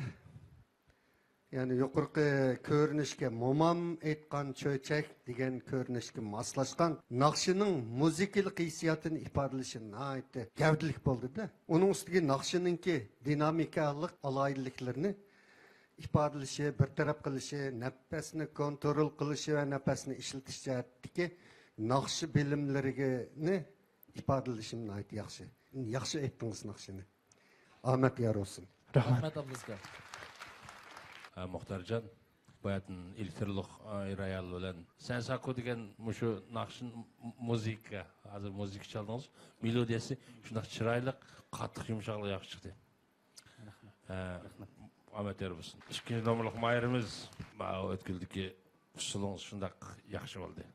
يەنى يۇقىرىقى كۆرۈنۈشكە مومام ئېيتقان چۆچەك دېگەن كۆرۈنۈشكە ماسلاشقان ناخشىنىڭ مۇزىكىلىق ھېسسىياتىنى ئىپادىلىشى ناھايىتى گەۋدىلىك بولدى-دە. ئۇنىڭ ئۈستىگە ناخشىنىڭكى دىنامىكالىق ئالاھىدىلىكلىرىنى ئىپادىلىشى، بىر تەرەپ قىلىشى، نەپەسنى كونترول قىلىشى ۋە نەپەسنى ئىشلىتىش جەھەتتىكى ناخشا بىلىملىرىنى ئىپادىلىشىم ناھايىتى ياخشى. ياخشى ئېيتتىڭىز ناخشىنى. ئامەت يار بولسۇن. رەھمەت. رەھمەت، ئابدۇلسىكا. ھە، مۇختارجان، باياتىن ئېلېكترونلۇق رويال بىلەن سەنساكو دېگەن مۇشۇ ناخشا، مۇزىكا، ھازىر مۇزىكا چالدىڭىز، مېلودىيەسى شۇنداق چىرايلىق، قاتتىق يۇمشاقلىق ياخشى چىقتى. رەھمەت. ھە، رەھمەت. ئامەت يار بولسۇن. ئىككىنچى نومۇرلۇق ماھىرىمىز، ماۋۇ ئۆتكۈلدىكى ئۇسسۇلىڭىز شۇنداق ياخشى بولدى.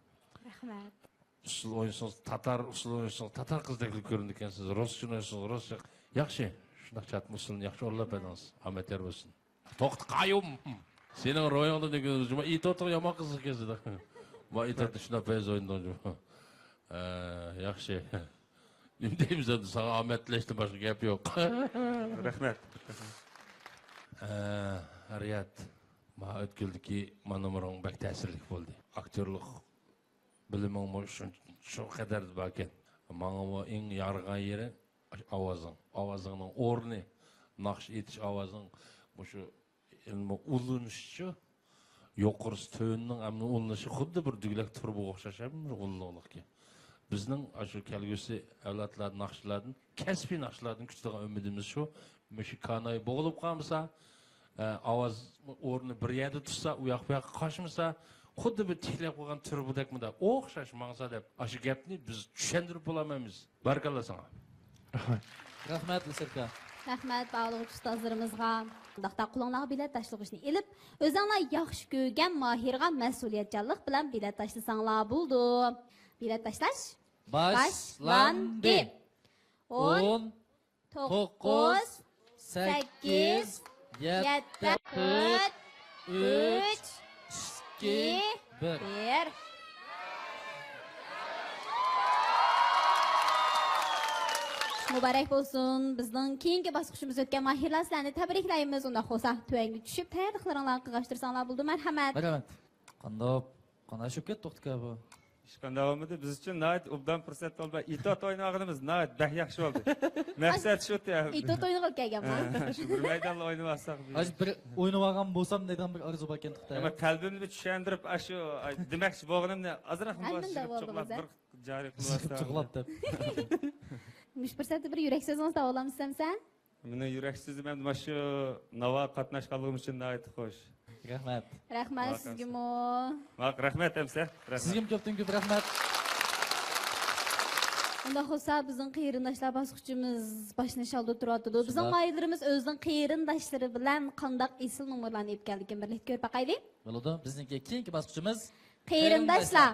رەھمەت. ئۇسسۇل ئوينىسىڭىز، تاتار ئۇسسۇل ئوينىسىڭىز، تاتار قىزدەكلا كۆرۈنىدىكەنسىز. رۇسچىنى ئوينىسىڭىز، رۇسچە. ياخشى. شۇنداق چاتما ئۇسسۇلنى ياخشى ئورۇنلاپ بەردىڭىز. ئامەت يار بولسۇن. توختى قايۇم! سېنىڭ روھىڭدا نېگىز جۇما ئېيتىۋاتىدىغان يامان قىز ئىكەنسىز. ما ئېيتاتتى شۇنداق پەيز ئوينىدىڭ جۇما. ھە، ياخشى. نېمە دەيمىز ئەمدى، ساڭا ئامەت تىلەشتىن باشقا گەپ يوق. رەھمەت. ھە، رىياد، ما ئۆتكۈلدىكى ما نومۇرۇڭ بەك تەسىرلىك بولدى. ئاكتيورلۇق بىلىمىڭمۇ شۇ، شۇ قەدەردە باركەن. ماڭىمۇ ئەڭ يارىغان يېرى ئاۋازىڭ. ئاۋازىڭنىڭ ئورنى، ناخشا ئېيتىش ئاۋازىڭ، مۇشۇ ئەمدى ئۇلىنىشىچۇ، يۇقىرىسى تۆۋىنىنىڭ ئەمدى ئۇلىنىشى خۇددى بىر دۈگىلەك تۇرۇبىغا ئوخشاش ھەممە ئۇلىنىشلىقكەن. بىزنىڭ ئاشۇ كەلگۈسى ئەۋلادلار ناخشىلاردىن، كەسپىي ناخشىلاردىن كۈتىدىغان ئۈمىدىمىز شۇ، مۇشۇ كاناي بوغۇلۇپ قالمىسا، ئە، ئاۋاز ئورنى بىر يەردە تۇرسا، ئۇ ياق بۇ ياققا قاچمىسا، خۇددى بىر تىكلەپ قويغان تۇرۇبىدەك مۇنداق ئوخشاش ماڭسا دەپ، ئاشۇ گەپنى بىز چۈشەندۈرۈپ بولالمايمىز. بارىكاللا ساڭا. رەھمەت. رەھمەت، لىسېركا. رەھمەت باھالىغۇچى ئۇستازلىرىمىزغا. شۇنداقتا قولۇڭلارغا بېلەت تاشلىغۇچنى ئېلىپ، ئۆزۈڭلار ياخشى كۆرگەن ماھىرغا مەسئۇلىيەتچانلىق بىلەن بېلەت تاشلىساڭلار بولىدۇ. بېلەت تاشلاش باشلاندى. باشلاندى. ئون، توققۇز، سەككىز، يەتتە، تۆت، ئۈچ، ئىككى، بىر. مۇبارەك بولسۇن. بىزنىڭ كېيىنكى باسقۇچىمىز ئۆتكەن ماھىرلار، سىلەرنى تەبرىكلەيمىز. ئۇنداق بولسا، تۆۋەنگە چۈشۈپ، تەييارلىقلىرىڭلارنى قىلغاشتۇرساڭلار بولىدۇ. مەرھەمەت. مەرھەمەت. قانداق؟ قانداق چۈشۈپ كەتتۇق بۇ؟ ھېچقانداق بولمىدى. بىز ئۈچۈن ناھايىتى ئوبدان پۇرسەت بولدى. ئېتوت ئوينىغىنىمىز ناھايىتى بەك ياخشى بولدى. مەقسەت شۇ. ئېتوت ئوينىغىلى كەلگەنما؟ ھە، شۇ بىر مەيدانلا ئوينىۋالساق. ئاشۇ بىر ئوينىۋالغان بولسام دەيدىغان بىر ئارزۇ باركەن. ئەمما قەلبىمنى بىر چۈشەندۈرۈپ، ئاشۇ، ئاي، دېمەكچى بولغىنىمنى ئازراق مۇنداق شىغىپ چۇقلاپ، بىر جارى قىلىۋالسام. شىغىپ چۇقلاپ دەپ. مۇشۇ پۇرسەتتە بىر يۈرەك سۆزىڭىزنى داۋالامسىز ئەمسە؟ مېنىڭ يۈرەك سۆزۈم ئەمدى مانا شۇ ناۋاغا قاتناشقانلىقىم ئۈچۈن ناھايىتى خوش. رەھمەت. رەھمەت سىزگىمۇ. ماقۇل، رەھمەت ئەمسە. رەھمەت. سىزگىمۇ كۆپتىن كۆپ رەھمەت. ئۇنداق بولسا، بىزنىڭ قېرىنداشلار باسقۇچىمىز باشلىنىش ئالدىدا تۇرۇۋاتىدۇ. بىزنىڭ ماھىرلىرىمىز ئۆزىنىڭ قېرىنداشلىرى بىلەن قانداق ئېسىل نومۇرلارنى ئېلىپ كەلدىكىن، بىرلىكتە كۆرۈپ باقايلى. بولىدۇ. بىزنىڭكى كېيىنكى باسقۇچىمىز قېرىنداشلار.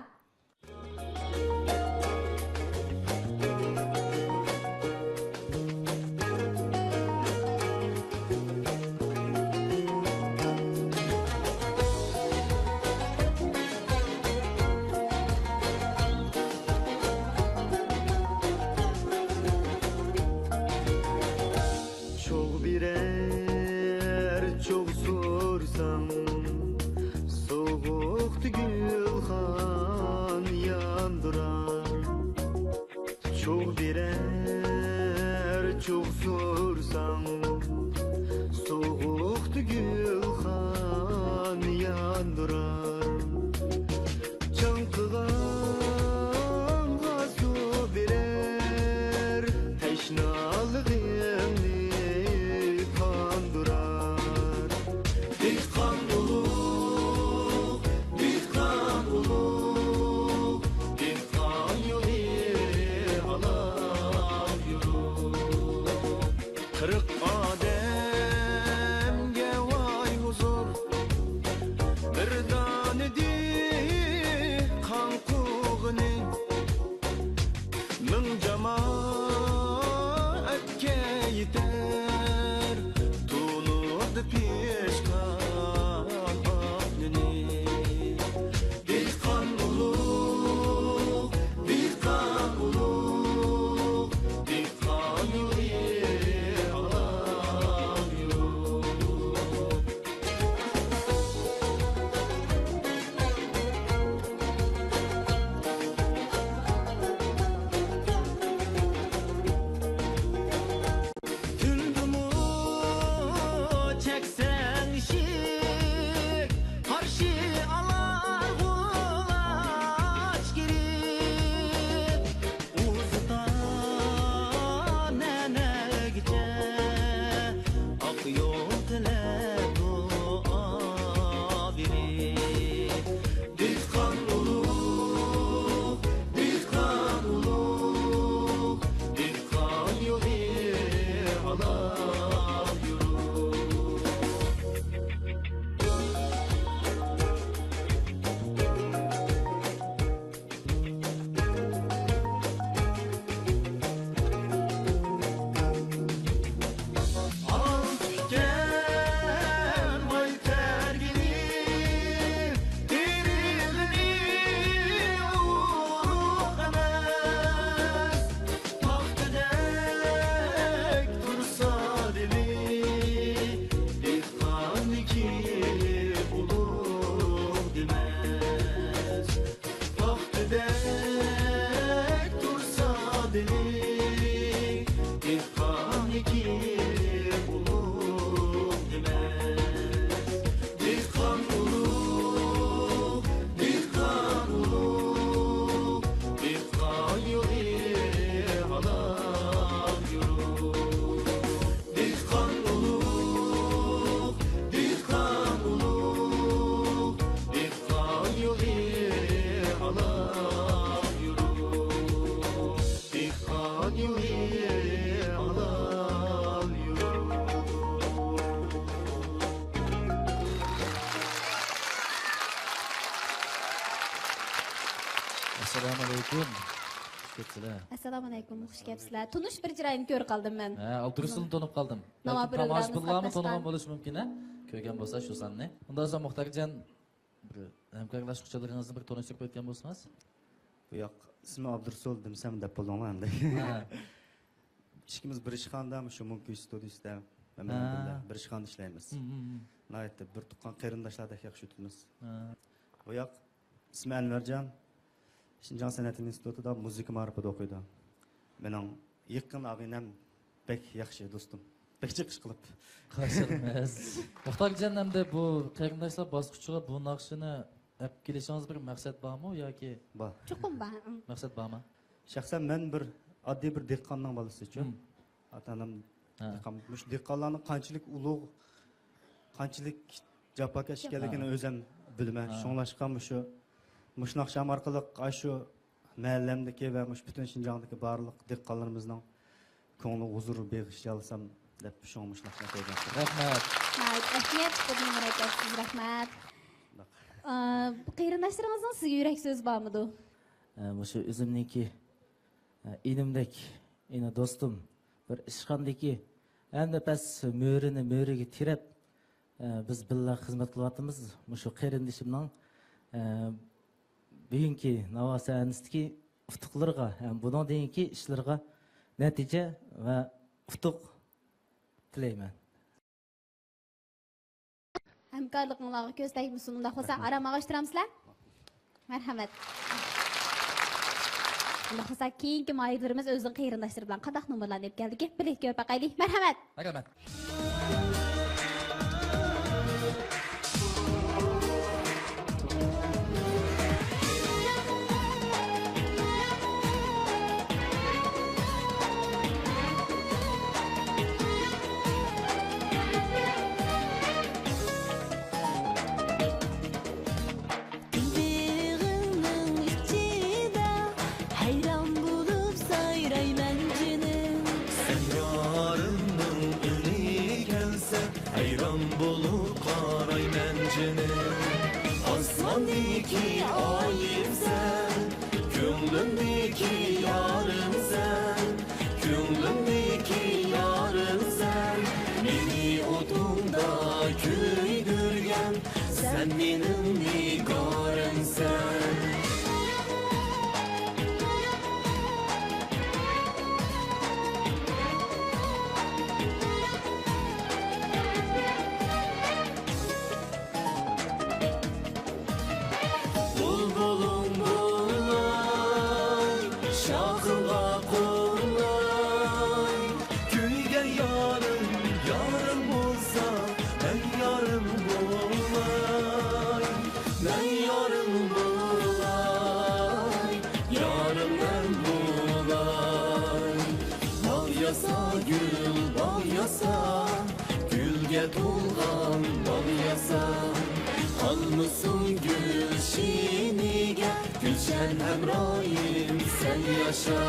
چوغ بېرەر پىشقان ئاقنىنى. دېھقان ئۇلۇغ، دېھقان ئۇلۇغ، دېھقان يولى ئالام يول. كۈندىمۇ چەكسەڭ ئىشىك، قارشى ئالار غۇلاچ كىرىپ. ئۇزىتا نەنەگىچە ئاق يول تىلەپ دۇئا بېرىپ. دېھقان ئۇلۇغ، دېھقان ئۇلۇغ، دېھقان يولى ئالام يول. ئالتە پۈتكەن باي تەرگىنى، تېرىلغىنى ئۇرۇق ئەمەس، پاختىدەك تۇرسا دىلى، دېھقاننىڭكى ئۇلۇغ دېمەس. پاختىدەك تۇرسا دىلى، دېھقاننىڭكى ئۇلۇغ دېمەس. دېھقان ئۇلۇغ، دېھقان ئۇلۇغ، دېھقان يولى ئالام يول. دېھقان ئۇلۇغ، دېھقان ئۇلۇغ، دېھقان يولى ئالام يول. دېھقان يولى ئالام يول. ئەسسالامۇ ئەلەيكۇم. خۇش كەپسىلەر. ئەسسالامۇ ئەلەيكۇم، خۇش كەپسىلەر. تونۇش بىر چىراينى كۆرۈپ قالدىم مەن. ھە، ئابدۇرۇسۇلنى تونۇپ قالدىم. ناۋا بەلكىم تاماشىبىنلارمۇ تونۇغان بولۇشى مۇمكىن، ھە؟ كۆرگەن بولسا شۇ ساننى. ئۇنداق بولسا مۇختارجان، بىر ھەمكارلاشقۇچىلىرىڭىزنى بىر تونۇشتۇرۇپ ئۆتكەن بولسىڭىز. بۇ ياق، ئىسمى ئابدۇرۇسۇل دېمىسەم دەپ بولدۇڭلار ئەمدى. ھە. ئىككىمىز بىر ئىشخانىدا، مۇشۇ مۇڭكۈي ستۇدىيىسىدا، مەن بىلەن ھە. بىللە بىر ئىشخانىدا ئىشلەيمىز. ھىم، ھىم، ھىم. ناھايىتى بىر تۇغقان قېرىنداشلاردەك ياخشى ئۆتىمىز. ھە. بۇ ياق، ئىسمى ئەنۋەرجان. شىنجاڭ سەنئەت ئىنستىتۇتىدا مۇزىكا مائارىپىدا ئوقۇيدۇ. مېنىڭ يېقىن ئاغىنەم، بەك ياخشى دوستۇم. بەك چىقىش قىلىپ. قارشى ئالىمىز. مۇختارجان، ئەمدى بۇ قېرىنداشلار باسقۇچىغا بۇ ناخشىنى ئەپ كېلىشىڭىز بىر مەقسەت بارمۇ ياكى؟ بار. چوقۇم بار. مەقسەت بارمۇ؟ شەخسەن مەن بىر ئاددىي بىر دېھقاننىڭ بالىسىچۇ. ھىم. ئاتا-ئانام ھە. دېھقان. مۇشۇ دېھقانلارنىڭ قانچىلىك ئۇلۇغ، قانچىلىك جاپاكەش ئىكەنلىكىنى ھە. ئۆزەم بىلىمەن. ھە. شۇڭلاشقا مۇشۇ، مۇشۇ ناخشام ئارقىلىق ئاشۇ مەھەللەمدىكى ۋە مۇشۇ پۈتۈن شىنجاڭدىكى بارلىق دېھقانلىرىمىزنىڭ كۆڭلىگە ھۇزۇر بېغىشلىيالىسام دەپ شۇڭا مۇشۇ ناخشىنى قويدۇم. رەھمەت. ناھايىتى ئەھمىيەتلىك بىر نومۇر ئەكەنسىز، رەھمەت. شۇنداق. ئا، قېرىنداشلىرىڭىزنىڭ سىزگە يۈرەك سۆزى بارمىدۇ؟ ئە، مۇشۇ ئۆزۈمنىڭكى، ئە، ئىنىمدەك، ئىنى دوستۇم، بىر ئىشخانىدىكى ھەمدە پەس مۈرىنى مۈرىگە تىرەپ، ئە، بىز بىللە خىزمەت قىلىۋاتىمىز. مۇشۇ قېرىندىشىمنىڭ، ئە، بۈگۈنكى ناۋا سەھنىسىدىكى ئۇتۇقلىرىغا ھەم بۇنىڭدىن كېيىنكى ئىشلىرىغا نەتىجە ۋە ئۇتۇق تىلەيمەن. ھەمكارلىقىڭلارغا كۆز تەگمىسۇن. ئۇنداق بولسا، رەھمەت. ئارام ئاغاشتۇرامسىلەر؟ مەرھەمەت. ئۇنداق بولسا، كېيىنكى ماھىرلىرىمىز ئۆزىنىڭ قېرىنداشلىرى بىلەن قانداق نومۇرلارنى ئېلىپ كەلدىكى، بىرلىكتە كۆرۈپ باقايلى. مەرھەمەت. مەرھەمەت. بېغىڭنىڭ ئىچىدە ھەيران بولۇپ سايرايمەن جېنىم. سەن يارىمنىڭ ئۈنى كەلسە سەن مېنىڭ نىگارىمسەن. بۇلبۇلۇڭ بولاي، شاخىڭغا قوناي. كۆيگەن يارىم، يارىم بولسا، مەن يارىم بولاي. مەن يارىم بولاي، يارىم مەن بولاي. باغ ياسا، گۈل باغ ياسا، گۈلگە تولغان باغ ياسا. قالمىسۇن گۈلشىنىگە، گۈلشەن ھەمراھىم سەن ياشا.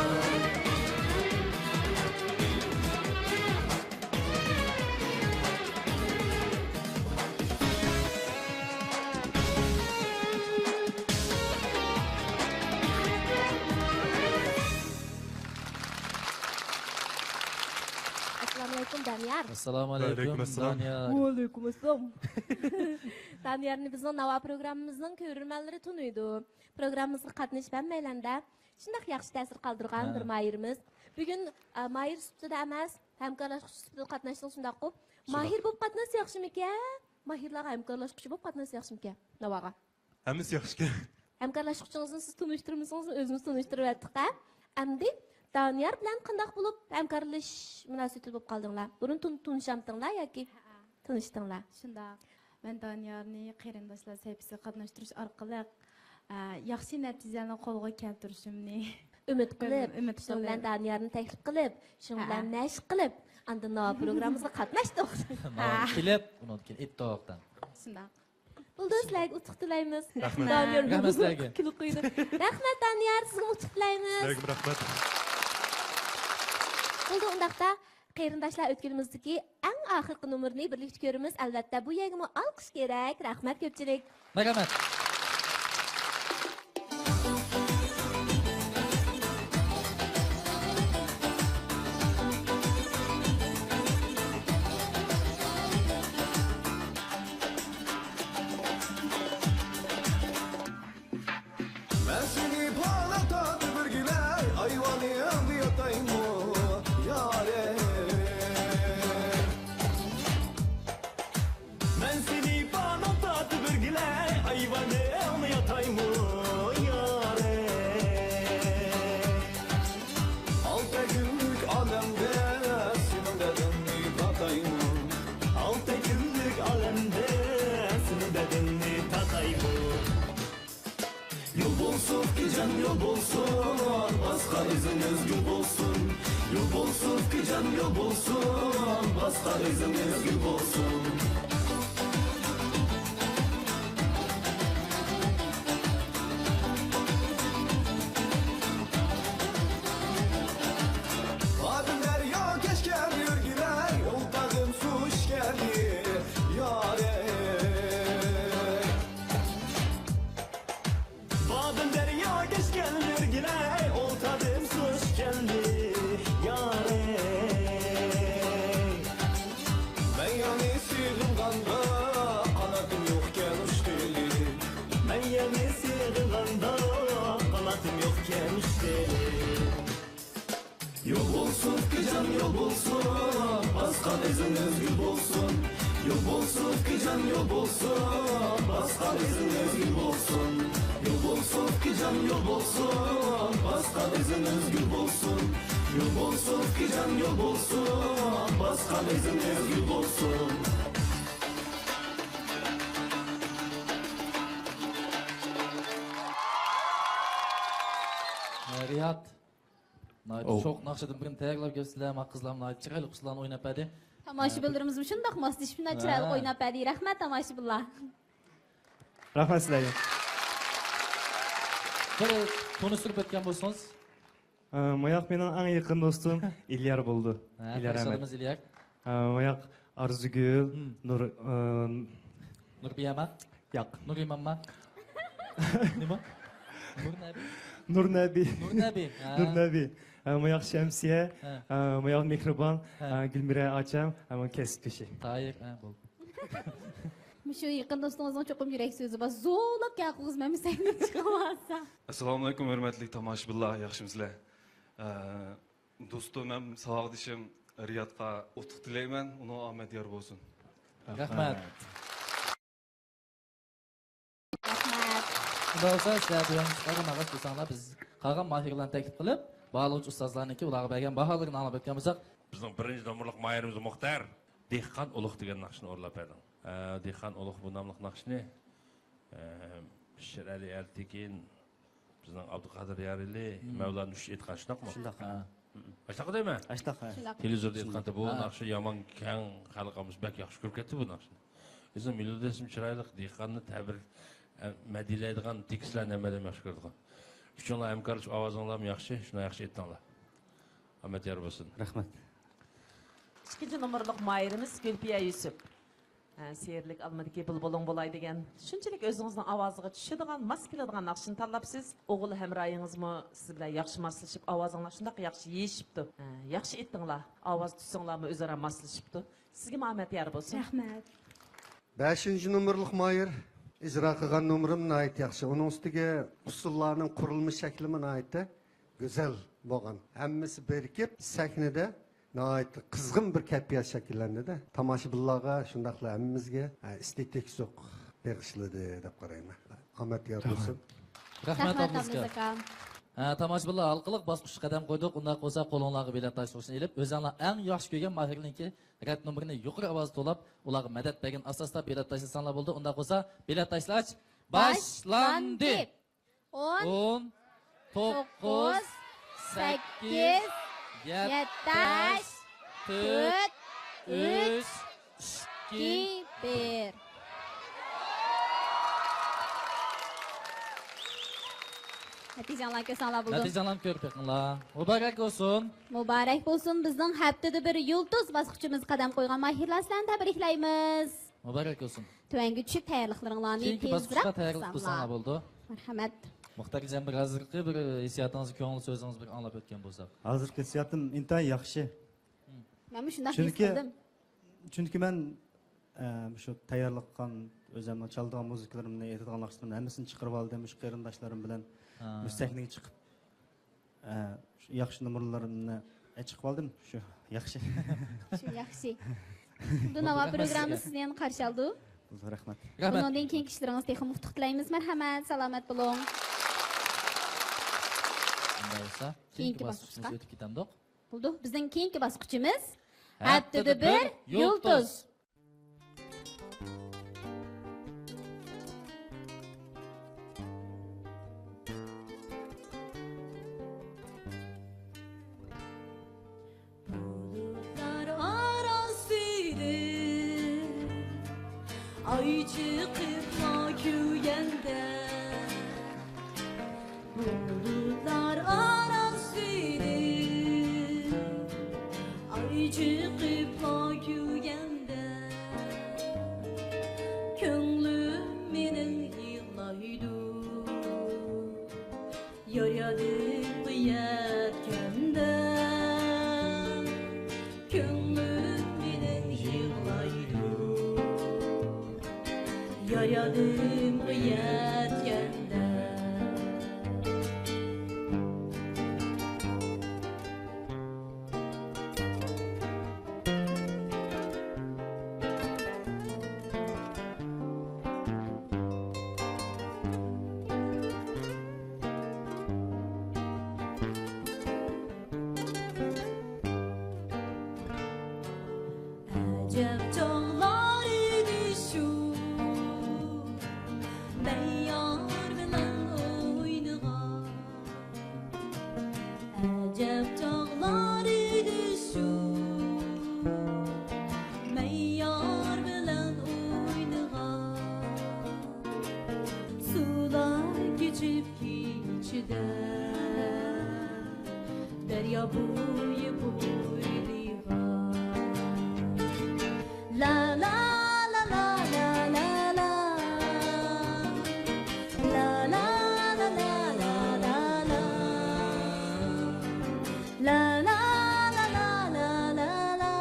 ئەسسالامۇئەلەيكۇم، دانىيار. ئەسسالامۇئەلەيكۇم، ۋەئەلەيكۇم ئەسسالام. دانىيار. ۋەئەلەيكۇم ئەسسالام. دانىيارنى بىزنىڭ ناۋا پروگراممىمىزنىڭ كۆرۈرمەنلىرى تونۇيدۇ. پروگراممىمىزغا قاتنىشىپ ھەممەيلەندە شۇنداق ياخشى تەسىر قالدۇرغان ھە. بىر ماھىرىمىز. بۈگۈن، ئە، ماھىر سۈپىتىدە ئەمەس، ھەمكارلاشقۇچى سۈپىتىدە قاتناشتىڭىز، شۇنداققۇ؟ شۇنداق. ماھىر بولۇپ قاتناشسا ياخشىمىكەن؟ ماھىرلارغا ھەمكارلاشقۇچى بولۇپ قاتناشسا ياخشىمىكەن ناۋاغا؟ ھەممىسى ياخشىكەن. ھەمكارلاشقۇچىڭىزنى سىز تونۇشتۇرمىسىڭىز، ئۆزىمىز تونۇشتۇرۇۋەتتۇق-ھە. ئەمدى دانىيار بىلەن قانداق بولۇپ ھەمكارلىشىش مۇناسىۋىتىدە بولۇپ قالدىڭلار؟ بۇرۇن تون-، تونۇشامتىڭلار ياكى؟ ھەئە. تونۇشتۇڭلار. شۇنداق. مەن دانىيارنى قېرىنداشلار سەھىپىسىگە قاتناشتۇرۇش ئارقىلىق، ئە، ياخشى نەتىجىلەرنى قولغا كەلتۈرۈشۈمنى ئۈمىد قىلىپ، ئۈم-، ئۈمىد شۇنىڭ بىلەن قىلىپ. دانىيارنى تەكلىپ قىلىپ، شۇنىڭ بىلەن ھەئە. مەشىق قىلىپ، ئاندىن ناۋا پروگراممىمىزغا قاتناشتۇق. ماڭا ھە. كېلىپ، ئۇنىڭدىن كېيىن ئېيتتۇق. شۇنداق. بولدى، سىلەرگە ئۇتۇق تىلەيمىز. رەھمەت. دانىيار رەھمەت سىلەرگە. كۈلۈپ قويدى. رەھمەت، دانىيار، سىزگىمۇ ئۇتۇق تىلەيمىز. سىلەرگىمۇ رەھمەت. بولدى، ئۇنداقتا قېرىنداشلار، ئۆتكىلىمىزدىكى ئەڭ ئاخىرقى نومۇرنى بىرلىكتە كۆرىمىز. ئەلۋەتتە، بۇ يەرگىمۇ ئالقىش كېرەك. رەھمەت كۆپچىلىك. رەھمەت. مەن سېنى پاناھ تارتىپ بىرگىلەي، ئايۋانىڭدا ياتايمۇ، يارەي. مەن سېنى پاناھ تارتىپ بىرگىلەي، ئايۋانىڭدا ياتايمۇ، يارەي. ئالتە كۈنلۈك ئالەمدە سېنىڭ دەردىڭنى تاتايمۇ. ئالتە كۈنلۈك ئالەمدە سېنىڭ دەردىڭنى تاتايمۇ. يول بولسۇن، ئۇكىجان، يول بولسۇن، باسقان ئىزىڭىز گۈل بولسۇن. يول بولسۇن، ئۇكىجان، يول بولسۇن، باسقان ئىزىڭىز گۈل بولسۇن. بادىن دەريا كەچكەن يۈرگىلەي، ئولتاغدىن سۇ ئىچكەن يارەي. بادىن دەريا كەچكەن يۈرگىلەي، ئولتاغدىن سۇ ئىچكەن يارەي. مەن يەنە سېغىنغاندا قاناتىم يوقكەن ئۇچقىلى. مەن يەنە سېغىنغاندا قاناتىم يوقكەن ئۇچقىلى. يول بولسۇن، ئۇكىجان، يول بولسۇن، باسقان ئىزىڭىز گۈل بولسۇن. يول بولسۇن، ئۇكىجان، يول بولسۇن، باسقان ئىزىڭىز گۈل بولسۇن. يول بولسۇن، ئۇكىجان، يول بولسۇن، باسقان ئىزىڭىز گۈل بولسۇن. يول بولسۇن، ئۇكىجان، يول بولسۇن، باسقان ئىزىڭىز گۈل بولسۇن. رىياد، ناھايىتى ئوۋ. شوخ ناخشىدىن بىرنى تەييارلاپ كەپسىلەر، ما قىزلار ناھايىتى چىرايلىق قىزلارنى ئويناپ بەردى. تاماشىبىنلىرىمىزمۇ شۇنداق ماس تېشىپ، ناھايىتى چىرايلىق ھە. ئويناپ بەردى. رەھمەت، تاماشىبىنلار. رەھمەت سىلەرگە. بىر تونۇشتۇرۇپ ئۆتكەن بولسىڭىز. ئە، ماياق مېنىڭ ئەڭ يېقىن دوستۇم ئىليار بولىدۇ. ھە، ئىليار ئەمەت. ئىليار. ئە، ماياق ئارزۇگۈل، ھىم. نۇر، ئە، نۇربىيەما؟ ياق. نۇرئىمانما؟ نېمە؟ نۇرنەبى. نۇرنەبى. نۇرنەبى. ھە. نۇرنەبى. ئە، ماياق شەمسىيە، ھە. ئە، ماياق مېھرىبان، ھە. ئە، گۈلمىرە ئاچام، ئە، مانا كەسىپدىشى. تايىق، ھە، بولدى. شۇ يېقىن دوستىڭىزنىڭ چوقۇم يۈرەك سۆزى بار. زورلاپ گەپ قىلغۇزمايمىز سەھنىگە چىقىۋالسا. ئەسسالامۇئەلەيكۇم، ھۆرمەتلىك تاماشىبىنلار، ياخشىمۇسىلەر؟ ئە، دوستۇم ھەم ساۋاقدىشىم رىيادقا ئۇتۇق تىلەيمەن، ئۇنىڭ ئامەت يار بولسۇن. رەھمەت. رەھمەت. شۇنداق بولسا، سىلەر بۇيان چىققان ناخشا دېسەڭلار، بىز قالغان ماھىرلارنى تەكلىپ قىلىپ، باھالىغۇچى ئۇستازلارنىڭكى ئۇلارغا بەرگەن باھالىرىنى ئاڭلاپ ئۆتكەن بولساق. بىزنىڭ بىرىنچى نومۇرلۇق ماھىرىمىز مۇختەر، دېھقان ئۇلۇغ دېگەن ناخشىنى ئورۇنلاپ بەردىڭ. ئە، دېھقان ئۇلۇغ بۇ ناملىق ناخشىنى، ئە، شىرئەلى ئەلتېكىن، بىزنىڭ ئابدۇقادىر يارىلى، مەۋلان ئۈچ ئېيتقان، شۇنداقمۇ؟ شۇنداق. ھە. ئاشۇنداققۇ دەيمەن؟ ئاشۇنداق، ھە. شۇنداق. تېلېۋىزوردا ئېيتقاندا بۇ ناخشا يامان كەڭ خەلق ئاممىسى بەك ياخشى كۆرۈپ كەتتى بۇ ناخشىنى. ئۆزىنىڭ مېلودىيەسىمۇ چىرايلىق، دېھقاننى تەبىر، ئە، مەدھىيەلەيدىغان تېكىستلەرنى ھەممە ئادەم ياخشى كۆرىدىغان. ئۈچۈڭلار ھەمكارلىشىپ ئاۋازىڭلارمۇ ياخشى، شۇنداق ياخشى ئېيتتىڭلار. ئامەت يار بولسۇن. رەھمەت. ئىككىنچى نومۇرلۇق ماھىرىمىز گۈلپىيە يۈسۈپ. ھە، سېھىرلىك ئالمىدىكى بۇلبۇلۇڭ بولاي دېگەن، شۇنچىلىك ئۆزىڭىزنىڭ ئاۋازىغا چۈشىدىغان، ماس كېلىدىغان ناخشىنى تاللاپسىز. ئوغۇل ھەمراھىڭىزمۇ سىز بىلەن ياخشى ماسلىشىپ، ئاۋازىڭلار شۇنداق ياخشى يېيىشىپتۇ. ھە، ياخشى ئېيتتىڭلار. ئاۋاز تۈسۈڭلارمۇ ئۆزئارا ماسلىشىپتۇ. سىزگىمۇ ئامەت يار بولسۇن. رەھمەت. بەشىنچى نومۇرلۇق ماھىر ئىجرا قىلغان نومۇرۇم ناھايىتى ياخشى. ئۇنىڭ ئۈستىگە ئۇسسۇللارنىڭ قۇرۇلما شەكلىمۇ ناھايىتى گۈزەل بولغان. ھەممىسى بىرىكىپ، سەھنىدە ناھايىتى قىزغىن بىر كەيپىيات شەكىللەندى-دە. تاماشىبىنلارغا، شۇنداقلا ھەممىمىزگە، ھە، ئېستېتىك زوق بېغىشلىدى دەپ قارايمەن. ئامەت يار بولسۇن. رەھمەت، رەھمەت، ئابدۇز ئاكا. ئابدۇز ئاكا. ھە، تاماشىبىنلار، ھالقىلىق باسقۇچقا قەدەم قويدۇق. ئۇنداق بولسا، قولۇڭلارغا بېلەت تاشلىغۇچنى ئېلىپ، ئۆزۈڭلار ئەڭ ياخشى كۆرگەن ماھىرنىڭكى رەت نومۇرىنى يۇقىرى ئاۋازدا توۋلاپ، ئۇلارغا مەدەت بەرگەن ئاساستا بېلەت تاشلىساڭلار بولىدۇ. ئۇنداق بولسا، بېلەت تاشلاش باشلاندى. باشلاندى. ئون، ئون، توققۇز، توققۇز، سەككىز، سەككىز، يەتتە، يەتتە، تۆت، تۆت، ئۈچ، ئۈچ، ئىككى، بىر. نەتىجەڭلارنى كۆرسەڭلار بولىدۇ. نەتىجەڭلارنى كۆرۈپ بېقىڭلار. مۇبارەك بولسۇن. مۇبارەك بولسۇن. بىزنىڭ ھەپتىدە بىر يۇلتۇز باسقۇچىمىزغا قەدەم قويغان ماھىرلار، سىلەرنى تەبرىكلەيمىز. مۇبارەك بولسۇن. تۆۋەنگە چۈشۈپ، تەييارلىقلىرىڭلارنى كېيىنكى تېزرەك باسقۇچقا تەييارلىق قىلساڭلار. قىلساڭلار بولىدۇ. مەرھەمەت. مۇختەر جان، بىر ھازىرقى بىر ھېسسىياتىڭىزنى، كۆڭۈل سۆزىڭىزنى بىر ئاڭلاپ ئۆتكەن بولساق. ھازىرقى ھېسسىياتىم ئىنتايىن ياخشى. مەنمۇ شۇنداق ھېس قىلدىم. چۈنكى مەن، ئە، شۇ تەييارلىق قىلغان، ئۆزۈمنىڭ چالىدىغان مۇزىكىلىرىمنى، ئېيتىدىغان ناخشىلىرىمنى ھەممىسىنى چىقىرىۋالدىم. شۇ قېرىنداشلىرىم بىلەن ھا. مۇشۇ سەھنىگە چىقىپ، ئە، شۇ ياخشى نومۇرلىرىمنى، ئە، چىقىۋالدىم. شۇ ياخشى. شۇ ياخشى. بۇ ناۋا پروگراممىسى سىزنى يەنە قارشى ئالىدۇ. بولىدۇ، رەھمەت. رەھمەت. بۇنىڭدىن كېيىنكى ئىشلىرىڭىز تېخىمۇ ئۇتۇق تىلەيمىز. مەرھەمەت، سالامەت بولۇڭ. ئۇنداق بولسا، كېيىنكى كېيىنكى باسقۇچقا باسقۇچىمىز ئۆتۈپ كېتەمدۇق؟ بولدى. بىزنىڭ كېيىنكى باسقۇچىمىز ھەپتىدە بىر يۇلتۇز. بۇلۇتلار ئارىسىدىن ئاي چىقىپلا كۈلگەندە، بۇلۇتلار ئارىسىدىن ئاي چىقىپلا كۈلگەندە، كۆڭلۈم مېنىڭ يىغلايدۇ. يار يادىمغا يەتكەندە، كۆڭلۈم مېنىڭ يىغلايدۇ. يار يادىمغا يەتكەندە. ئەجەب چاغلار ئىدى شۇ، مەن يار بىلەن ئوينىغان. ئەجەب چاغلار ئىدى شۇ، مەن يار بىلەن ئوينىغان. سۇلار كېچىپ كېچىدە، دەريا بويى بويلىغان. لا، لا، لا. لا، لا، لا، لا، لا. لا، لا، لا، لا، لا، لا. لا، لا، لا، لا، لا، لا.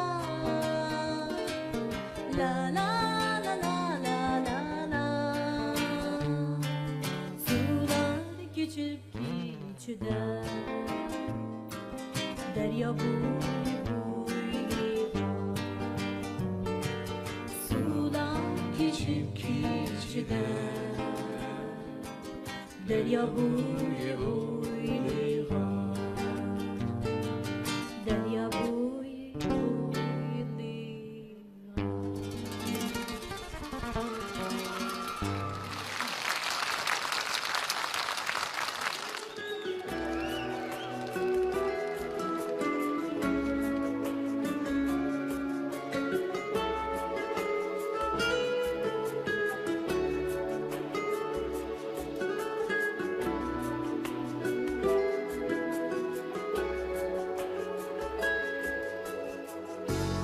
لا، لا، لا، لا، لا، دەريا بويى بويلىغان، سۇلار كېچىپ كېچىدە. دەريا بويى بويلىغان، دەريا بويى بويلىغان.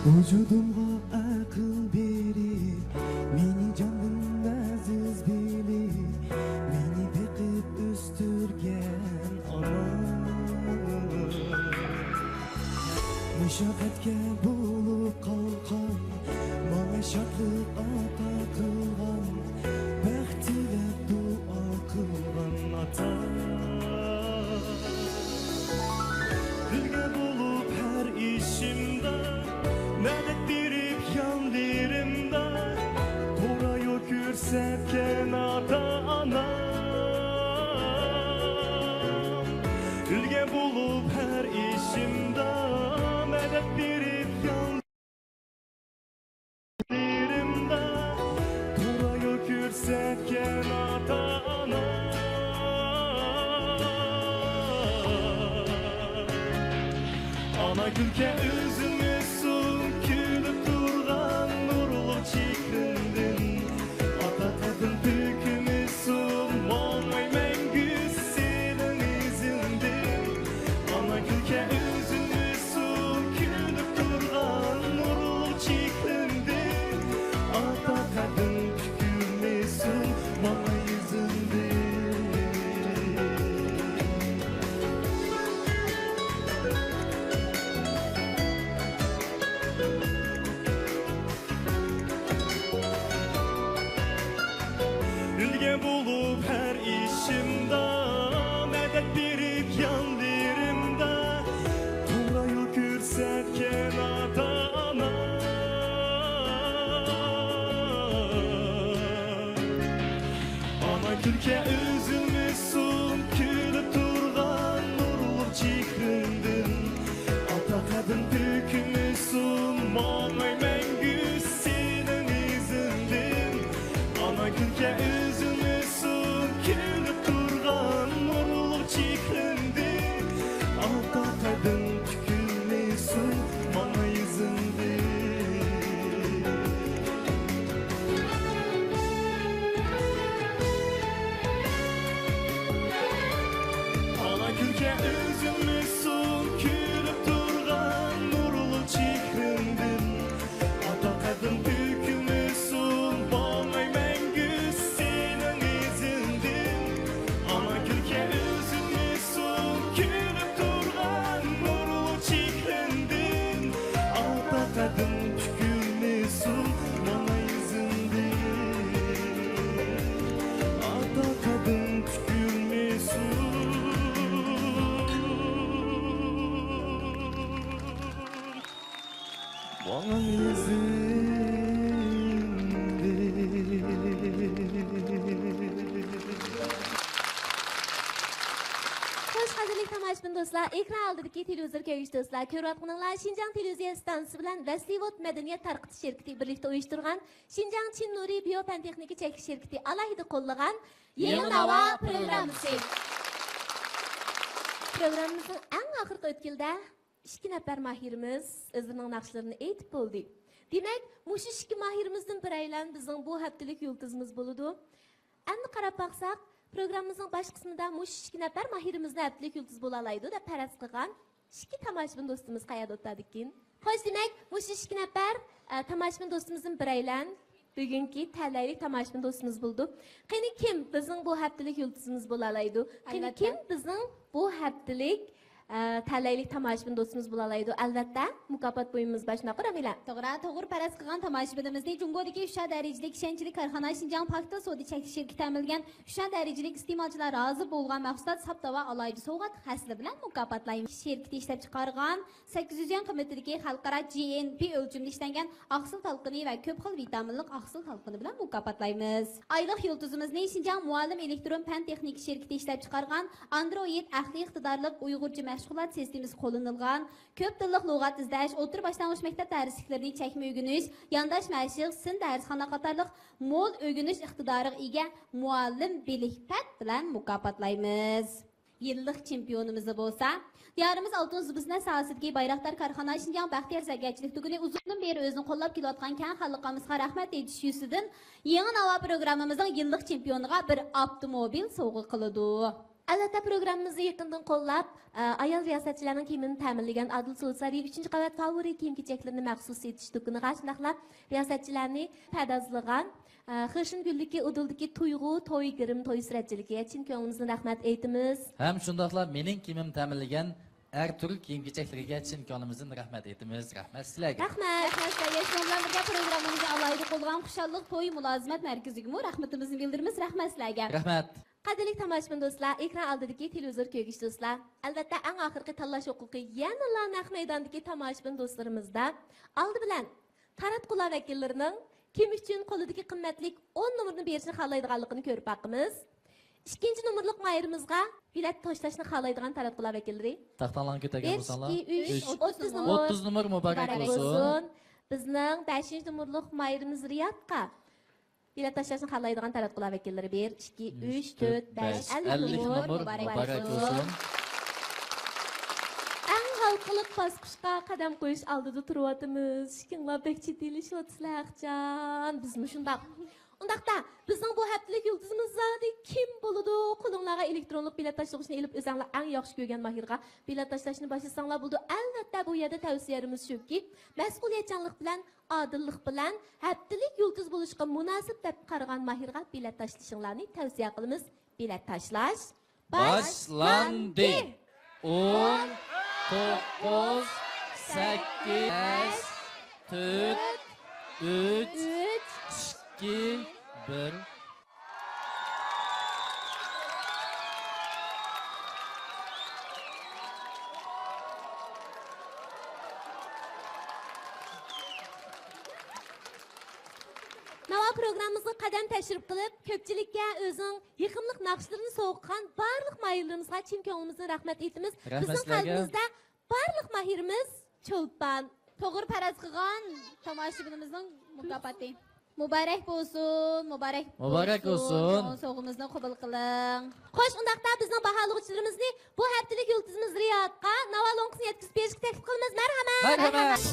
ۋۇجۇدۇمغا ئەقىل بېرىپ، مېنى جاندىن ئەزىز بىلىپ، مېنى بېقىپ ئۆستۈرگەن ئانا. مۇشەققەتكە بولۇپ قالقان، ماڭا شادلىق ئاتا قىلغان، بەخت تىلەپ دۇئا قىلغان ئاتا. ئۈلگە بولۇپ ھەر ئىشىمدا، مەدەت بېرىپ يانلىرىمدا، توغرا يول كۆرسەتكەن ئاتا-ئانا. ئۈلگە بولۇپ ھەر ئىشىمدا، مەدەت بېرىپ يانلىرىمدا، توغرا يول كۆرسەتكەن ئاتا-ئانا. ئانا كۈلكە ئۈزۈلمىسۇن، كۈلۈپ تۇرغان نۇرلۇق چېھرىڭدىن. ئاتا قەدىم تۆكۈلمىسۇن، ماڭاي مەڭگۈ سېنىڭ ئىزىڭدىن. ئانا كۈلكە ئۈزۈلمىسۇن، كۈلۈپ تۇرغان نۇرلۇق چېھرىڭدىن. ئاتا قەدىم تۆكۈلمىسۇن، ماڭاي ئىزىڭدىن. ئۈلگە بولۇپ ھەر ئىشىمدا، مەدەت بېرىپ يانلىرىمدا، توغرا يول كۆرسەتكەن ئاتا-ئانا. ئانا كۈلكە ئۈزۈلمىسۇن، كۈلۈپ تۇرغان نۇرلۇق چېھرىڭدىن. ئاتا قەدىم تۆكۈلمىسۇن، ماڭاي مەڭگۈ سېنىڭ ئىزىڭدىن. ئانا كۈلكە ئۈزۈلمىسۇن، كۈلۈپ تۇرغان نۇرلۇق چېھرىڭدىن. ئاتا قەدىم تۆكۈلمىسۇن، ماڭاي ئىزىڭدىن. ئانا كۈلكە ئۈزۈلمىسۇن، كۈلۈپ تۇرغان نۇرلۇق چېھرىڭدىن. ئاتا قەدىم تۆكۈلمىسۇن، ماڭاي مەڭگۈ سېنىڭ ئىزىڭدىن. ئانا كۈلكە ئۈزۈلمىسۇن، كۈلۈپ تۇرغان نۇرلۇق چېھرىڭدىن. ئاتا قەدىم تۆكۈلمىسۇن، ماڭاي ئىزىڭدىن. ئاتا قەدىم تۆكۈلمىسۇن. ماڭا ئىزىڭدىن. خوش، قەدىرلىك تاماشىبىن دوستلار، ئېكران ئالدىدىكى تېلېۋىزور كۆرگۈچى دوستلار، كۆرۈۋاتقىنىڭلار شىنجاڭ تېلېۋىزىيە ئىستانسىسى بىلەن ۋەسلىۋوت مەدەنىيەت تارقىتىش شىركىتى بىرلىكتە ئۇيۇشتۇرغان شىنجاڭ چىن نۇرى بىيو پەن تېخنىكا چەكلىك شىركىتى ئالاھىدە قوللىغان يېڭى ناۋا پروگراممىسى. پروگراممىمىزنىڭ ئەڭ ئاخىرقى ئۆتكىلىدە ئىككى نەپەر ماھىرىمىز ئۆزلىرىنىڭ ناخشىلىرىنى ئېيتىپ بولدى. دېمەك، مۇشۇ ئىككى ماھىرىمىزدىن بىرەيلەن بىزنىڭ بۇ ھەپتىلىك يۇلتۇزىمىز بولىدۇ. ئەمدى قاراپ باقساق، پروگراممىمىزنىڭ باش قىسمىدا مۇشۇ ئىككى نەپەر ماھىرىمىزنى ھەپتىلىك يۇلتۇز بولالايدۇ دەپ پەرەز قىلغان ئىككى تاماشىبىن دوستىمىز قەيەردە ئولتۇرىدىكىن؟ خوش، دېمەك، مۇشۇ ئىككى نەپەر، ئە، تاماشىبىن دوستىمىزدىن بىرەيلەن بۈگۈنكى تەلەيلىك تاماشىبىن دوستىمىز بولىدۇ. قېنى كىم بىزنىڭ بۇ ھەپتىلىك يۇلتۇزىمىز بولالايدۇ؟ قېنى ئەلۋەتتە. كىم بىزنىڭ بۇ ھەپتىلىك، ئە، تەلەيلىك تاماشىبىن دوستىمىز بولالايدۇ. ئەلۋەتتە، مۇكاپات بۇيۇمىمىز بار، شۇنداققۇ، رامىلە؟ توغرا، توغرا پەرەز قىلغان تاماشىبىنىمىزنى جۇڭگودىكى ئۈچ ئا دەرىجىلىك ئىشەنچلىك كارخانا شىنجاڭ پاكتا سودا چەكلىك شىركىتى تەمىنلىگەن ئۈچ ئا دەرىجىلىك ئىستېمالچىلار رازى بولغان مەھسۇلات ساپ تاۋار ئالاھىدە سوۋغات ھەسسىلىرى بىلەن مۇكاپاتلايمىز. شىركىتى ئىشلەپچىقارغان سەككىز يۈز يۈەن قىممىتىدىكى خەلقئارا جى ئېن پى ئۆلچىمىدە ئىشلەنگەن ئاقسىل تالقىنى ۋە كۆپ خىل ۋىتامىنلىق ئاقسىل تالقىنى بىلەن مۇكاپاتلايمىز. ئايلىق يۇلتۇزىمىزنى شىنجاڭ مۇئەللىم ئېلېكترون پەن تېخنىكا شىركىتى ئىشلەپچىقارغان ئاندرويىد ئەقلىي ئىقتىدارلىق ئۇيغۇرچە مەشغۇلات سىستېمىسى قوللىنىلغان، كۆپ تىللىق لۇغەت ئىزدەش، ئوتتۇرا باشلانغۇچ مەكتەپ دەرسلىكلىرىنى چەكمە ئۆگىنىش، يانداش مەشىق، سىن دەرسخانا قاتارلىق مول ئۆگىنىش ئىقتىدارىغا ئىگە مۇئەللىم بىلىك پەت بىلەن مۇكاپاتلايمىز. يىللىق چېمپىيونىمىز بولسا، دىيارىمىز ئالتۇن زىبۇ سەنئەت ساھەسىدىكى بايراقدار كارخانا شىنجاڭ بەختىيار زەرگەرچىلىك دۇكىنى ئۇزۇندىن بېرى ئۆزىنى قوللاپ كېلىۋاتقان كەڭ خەلقىمىزغا رەھمەت ئېيتىش يۈزىسىدىن يېڭى ناۋا پروگراممىمىزنىڭ يىللىق چېمپىيونىغا بىر ئاپتوموبىل سوۋغا قىلىدۇ. ئەلۋەتتە، پروگراممىمىزنى يېقىندىن قوللاپ، ئايال رىياسەتچىلەرنىڭ كىيىمىنى تەمىنلىگەن ئادىل سۇلتان سارىيى ئۈچىنچى قەۋەت فاۋورى كىيىم-كېچەكلىرىنى مەخسۇس سېتىش دۇكىنىغا، شۇنداقلا رىياسەتچىلەرنى پەردازلىغان، ئە، خېشىن گۈللۈكى ئۇدۇلدىكى تۇيغۇ توي گىرىم توي سۈرەتچىلىكىگە چىن كۆڭلىمىزدىن رەھمەت ئېيتىمىز. ھەم شۇنداقلا مېنىڭ كىيىمىم تەمىنلىگەن ئەر تۈر كىيىم-كېچەكلىرىگە چىن كۆڭلىمىزدىن رەھمەت ئېيتىمىز. رەھمەت سىلەرگە. رەھمەت. رەھمەت سىلەرگە. شۇنىڭ بىلەن بىرگە، پروگراممىمىزنى ئالاھىدە قوللىغان خۇشاللىق توي مۇلازىمەت مەركىزىگىمۇ رەھمىتىمىزنى بىلدۈرىمىز. رەھمەت سىلەرگە. رەھمەت. قەدىرلىك تاماشىبىن دوستلار، ئېكران ئالدىدىكى تېلېۋىزور كۆرگۈچى دوستلار، ئەلۋەتتە، ئەڭ ئاخىرقى تاللاش ھوقۇقى يەنىلا نەق مەيداندىكى تاماشىبىن دوستلىرىمىزدا. ئالدى بىلەن تاراتقۇلار ۋەكىللىرىنىڭ كىم ئۈچۈن قولىدىكى قىممەتلىك ئون نومۇرنى بېرىشنى خالايدىغانلىقىنى كۆرۈپ باقىمىز. ئىككىنچى نومۇرلۇق ماھىرىمىزغا بىلەت تاشلاشنى خالايدىغان تاراتقۇلار ۋەكىللىرى. تاختاڭلارنى كۆتەرگەن بىر، بولساڭلار. ئىككى، ئۈچ، ئۈچ، ئوتتۇز نومۇر. ئوتتۇز نومۇر مۇبارەك بولسۇن. بىزنىڭ بەشىنچى نومۇرلۇق ماھىرىمىز رىيادقا بېلەت تاشلاشنى خالايدىغان تاراتقۇلار ۋەكىللىرى بىر، ئىككى، ئۈچ، تۆت، بەش، ئەللىك نومۇر مۇبارەك بولسۇن. ئەڭ ھالقىلىق باسقۇچقا قەدەم قويۇش ئالدىدا تۇرۇۋاتىمىز. ئىككىڭلار بەك جىددىيلىشىۋاتىسىلەر، ئەخجان. بىزمۇ شۇنداق. ئۇنداقتا، بىزنىڭ بۇ ھەپتىلىك يۇلتۇزىمىز زادى كىم بولىدۇ؟ قولۇڭلارغا ئېلېكترونلۇق بېلەت تاشلىغۇچنى ئېلىپ، ئۆزەڭلار ئەڭ ياخشى كۆرگەن ماھىرغا بېلەت تاشلاشنى باشلىساڭلار بولىدۇ. ئەلۋەتتە، بۇ يەردە تەۋسىيەلىرىمىز شۇكى، مەسئۇلىيەتچانلىق بىلەن، ئادىللىق بىلەن ھەپتىلىك يۇلتۇز بولۇشقا مۇناسىپ دەپ قارىغان ماھىرغا بېلەت تاشلىشىڭلارنى تەۋسىيە قىلىمىز. بېلەت تاشلاش باشلاندى. ئون، توققۇز، سەككىز، بەش، تۆت، ئۈچ، ئىككى، بىر. ناۋا پروگراممىمىزغا قەدەم تەشرىپ قىلىپ، كۆپچىلىككە ئۆزىنىڭ يېقىملىق ناخشىلىرىنى سوۋغا قىلغان بارلىق ماھىرلىرىمىزغا چىن كۆڭلىمىزدىن رەھمەت ئېيتىمىز. رەھمەت بىزنىڭ سىلەرگە. قەلبىمىزدە بارلىق ماھىرىمىز چولپان. توغرا پەرەز قىلغان تاماشىبىنىمىزنىڭ مۇكاپاتى. مۇبارەك بولسۇن، مۇبارەك مۇبارەك بولسۇن. بولسۇن. سوۋغىمىزنى قوبۇل قىلىڭ. خوش، ئۇنداقتا بىزنىڭ باھالىغۇچىلىرىمىزنى بۇ ھەپتىلىك يۇلتۇزىمىز رىيادقا ناۋا لوڭقىسىنى يەتكۈزۈپ بېرىشكە تەكلىپ قىلىمىز. مەرھەمەت. مەرھەمەت.